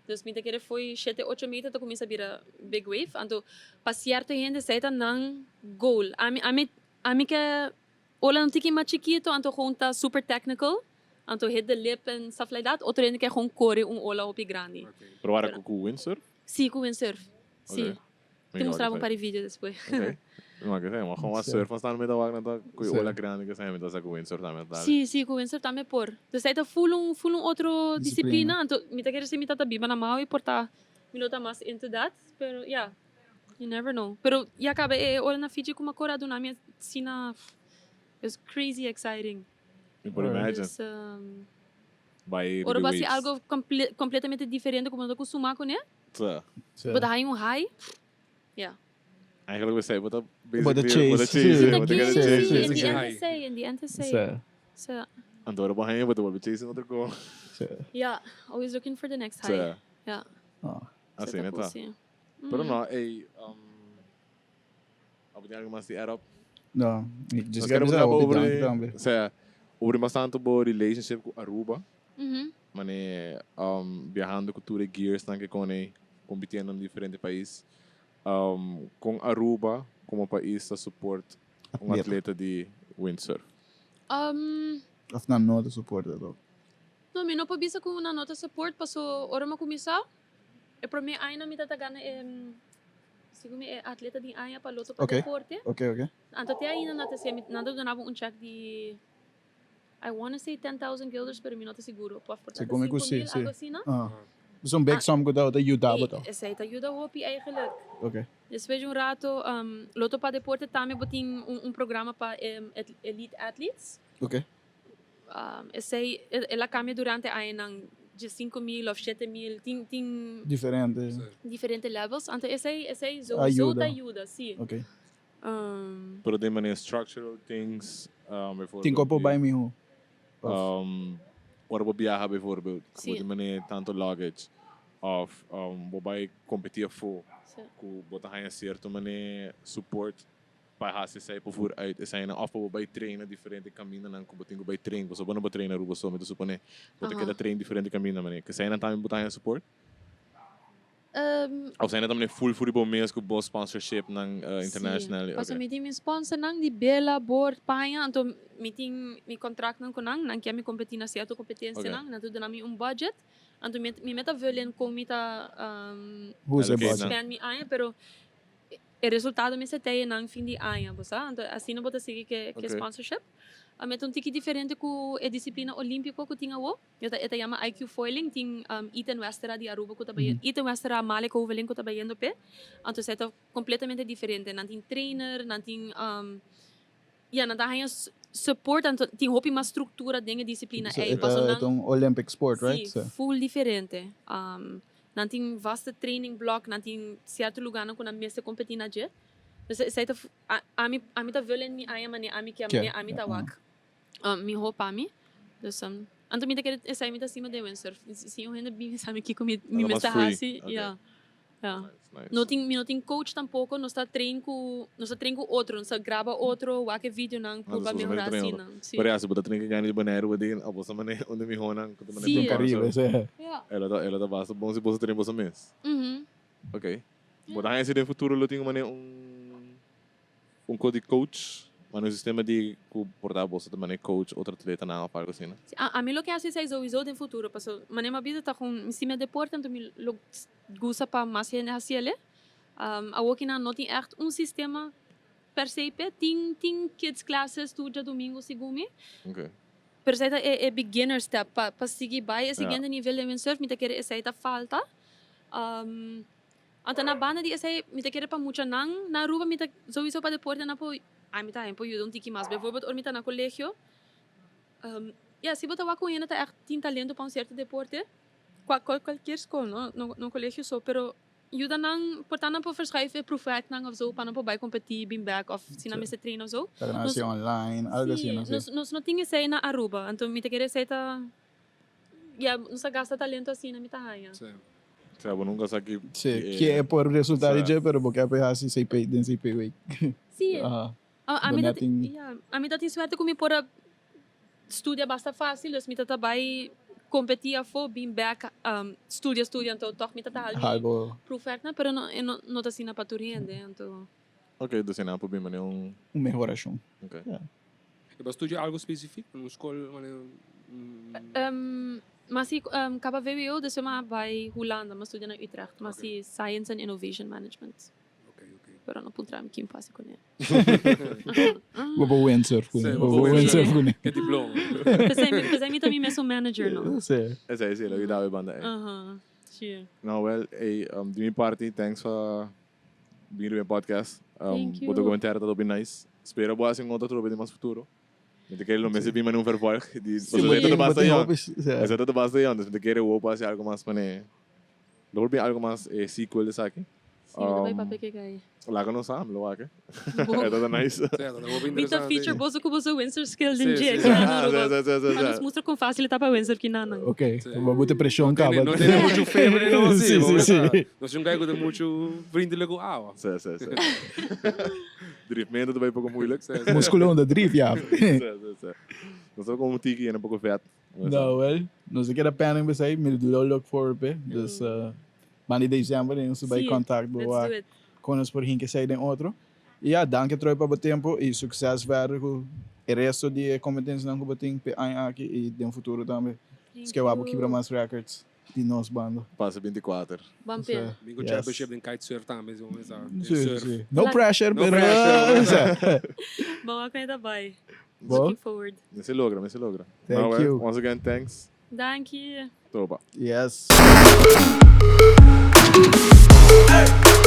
Dus mi ta kere fo'i shete ocho meter ta kuminsá bira big wave. Anto pa sierto hende esei ta nan goal. Ami ami ami ke ola un tiki mas chikito anto gewoon ta super technical, anto hit the lip and stuff like that. Otro hende ke gewoon kore un ola hopi grandi. Pero wara ku windsurf? Si, ku windsurf. Si. Te mustraba un par di video despues. Ok. Ma ke ma gewoon surf staan met wak na ku ola grandi ke sa met sa ku windsurf tambe dale. Si, si, ku windsurf tambe por. Dus ei ta full un otro Disciplina. Disciplina. Anto mi ta kere si mi tata biba na Maui por ta mi no ta mas into that, pero yeah, you never know. Pero ya kaba e ola na Fiji ku mi a kore a duna mi asina, it was crazy exciting. Mi por imagine. Dus Bai ora riba bo hasi waves. Algo completamente diferente ku bo no ta kustumá kuné, Sa. bo ta haña un high. Yeah. Eigenlijk we zei, bo ta Bo ta basically bo ta chase. chase, Si. bo ta kere Si, chase. in the end High. esei, in the end esei. Si. So, Anto ora bo haña bo ta bolbe chase otro ko. Si. Yeah, always looking for the next high. Sa. Yeah. Ah. Asina Ta cool, ta. si. Pero no, ey, abo tin algo mas di add up? No, just Nos kere quero bisa preguntar hopi over, danki tambe. o sea, over bastante bo relationship ku Aruba. Mane viajando ku tur e gears nan ke kone compitiendo na diferente pais. Kon Aruba como pais ta support un Atleta. Atleta di windsurf? Of nan no ta support at all? No, mi no por bisa ku nan no ta support paso ora mi a kuminsá e promé aña mi tata gana e segun mi e atleta di aña pa Lotto pa Deporte. Anto te ainda nan ta hasié, nan ta duna bo un check di I wanna say 10,000 guilders pero mi no ta seguro. Of por Segun mi ku 5 si, mil, si. algo asina. Ah. Dus un big sum ku ta yuda bo E to. Esei ta yuda hopi eigenlijk. Despues di un rato Lotto pa Deporte tambe bo tin un programa pa elite athletes. Esei el a cambia durante añanan di 5000 of 7000, tin Diferente. Diferente levels. Anto esei zo Ayuda. Ta yuda, si. Pero den manera structural things, bijvoorbeeld. Tin kopo bai miho. Ora bo viaja bijvoorbeeld, bo tin manera tanto luggage of bo bai competi afo, ku bo ta haña cierto manera support pa hasi esei por vooruit esei of bo bai train diferente camindanan ku bo tin ku bai train, pasobra bo no por train Aruba so, mi ta supone. Bo ta keda train diferente caminda manera. Ke eseinan tambe bo ta haña support? Of eseinan tambe full for bo mes ku bo sponsorship nan international? Si, pasobra mi tin mi sponsornan di bela, board, paña, anto mi tin mi contractnan ku nan, nan kier mi competi na cierto competencianan, nan ta duna mi un budget, anto mi meta vullen kon mi ta Usa e budget. Spend mi aña, pero E resultado mester ta nan fin di aña, bo sa. Anto asina bo ta sigui ke ke sponsorship. E ta un tiki diferente ku e disiplina olímpiko ku tin awo. E ta e ta yama IQ Foiling. Tin Ethan Westera di Aruba ku ta bai Ethan Westera, Malik Hoveling ku ta bayendo p'e. Anto esei ta completamente diferente. Nan tin trainer, nan tin ya nan ta haña support, anto tin hopi mas struktura den e disiplina So ei. e ta Pasobra e nan ta un Olympic sport, right? Sí, full diferente. Nan tin vaste training block, nan tin cierto lugarnan cu nan mester competi na dje. Dus esey ta, ami, ami ta vul en mi aña manera ami kier, manera ami ta wak miho pa mi. Dus, anto mi ta kere esey mi ta stima den windsurf. Si un hende bin bisa mi kico mi mester haci, ya. Ya. No tin, mi no tin coach tampoco, nos ta train cu, nos ta train cu otro, nos ta graba otro, wak e videonan, purba mehora asina. Si. Pero ya, si bo ta train cu gana di Boneiru, bo tin abo sa manera un di mihonan cu ta manera Si. den Caribe, si. Ya. E lo ta, e lo ta basta bon si boso train boso mes. Ok. Bo ta haña si den futuro lo tin un manera un, un co di coach, manera un sistema di cu por ta boso ta manera coach otro atletanan of algo asina? Si, a, ami lo ke haci esey souiso den futuro, paso manera mi a bisa ta con mi stima deporte, anto mi lo gusta pa mas hende haci el'e. Awoki nan no tin echt un sistema per se p'e. Tin tin kids classes tur djadumingu segun mi. Pero esei ta e beginner step pa pa sigui bai e siguiente nivel den windsurf mi ta kere esei ta falta. Anto na banda di esei mi ta kere pa muchanan na Aruba mi ta souiso pa deporte nan por ai mi ta por yuda un tiki mas. Bijvoorbeeld ora mi ta na colegio ya si bo ta wak un hende ta echt tin talento pa un cierto deporte Cualkier school no, no colegio so, pero yuda nan, por ta nan por verschuif e proefwerknan of zo pa nan por bai competi, bin bek of si nan mester train of zo. Ta nan haci online, algo asina, si. Nos, nos no tin esey na Aruba, anto mi ta kere esey ta, ya, nos ta gasta talento asina mi ta haña. Si. Sea, bo nunca sa ki. Si, ki e por resulta di dje, pero bo ke por haci CP den CP week. Si. Ami ta tin, ya, ami ta tin suerte cu mi por a Studia basta facil, dus mi ta ta bay competi afo, bin bek, studia, studia, anto toch mi ta ta haal mi proefwerknan, pero no, e no, no ta asina pa tur hende, anto. Ok, dus e nan por bin manera un. Un mehoracion. Ok. Ja. E bo a studia algo specifico na un scol manera un. Mi a si caba vwo, despues mi a bay Hulanda, mi a studia na Utrecht, mi a si Science and Innovation Management. Pero no puntra mi kin pasa kuné. Bo por windsurf kuné. Bo por windsurf kuné. Ke diploma. P'esei mi, p'esei mi ta mi mesun manager no. Sí. Esei sí, lo ki daba e banda ei. Aha, sí. No, well, ey, di mi parti, thanks pa bini riba e podcast. Thank you. Bo documentario ta hopi nice. Spera bo hasi un otro trobe den mas futuro. Mi ta kere lo mester bin mane un vervolg. Di, pasobra esei ta basta yon. Esei ta basta yon. Dus mi ta kere wou pa hasi algo mas mane. Lo por bin algo mas e sequel esaki. Sí, mi ta bai papia ke kai. Laga nos sa, mi lo wak. E ta nice. Sí, ta hopi Mi ta interesante. feature boso ku boso windsurf skill den Sí, dje sí. kinan Aruba. Sí, sí, sí, sí, Pa nos sí. mustra kon fácil e ta pa windsurf kinanan. Ok, bo bo te presion No tene, kaba. no tene muchu febre no, sí. Sí, sí, sí. Nos tin un kai ku ta muchu vriendelijk ku awa. Sí, sí, sí. Drifmento ta bai poko moeilijk. Sí, sí. Muskulo unda drif, ya. Sí, sí, sí. Nos ta komo tiki en un poko vet. No, wel, nos a keda planning besei, mi lo look forward p'e. Dus, banda di december nos ta bai contact bo wak kon nos por hinka esei den otro. Y ya, danki atrobe pa bo tempo y succes verder cu e resto di e competencianan cu bo tin p'e aña aki y den futuro tambe. Esque wak bo kibra mas records di nos banda. Pasa 24. Ban p'e. Bin cu championship den kitesurf tambe, si bo mester Sí, surf. sí. No pressure, No pero pressure. Ban wak con e ta bai. Bo? Looking forward. Mester logra, mester logra. Thank Nou, you. Once again, thanks. Danki. Topa. Yes. Hey.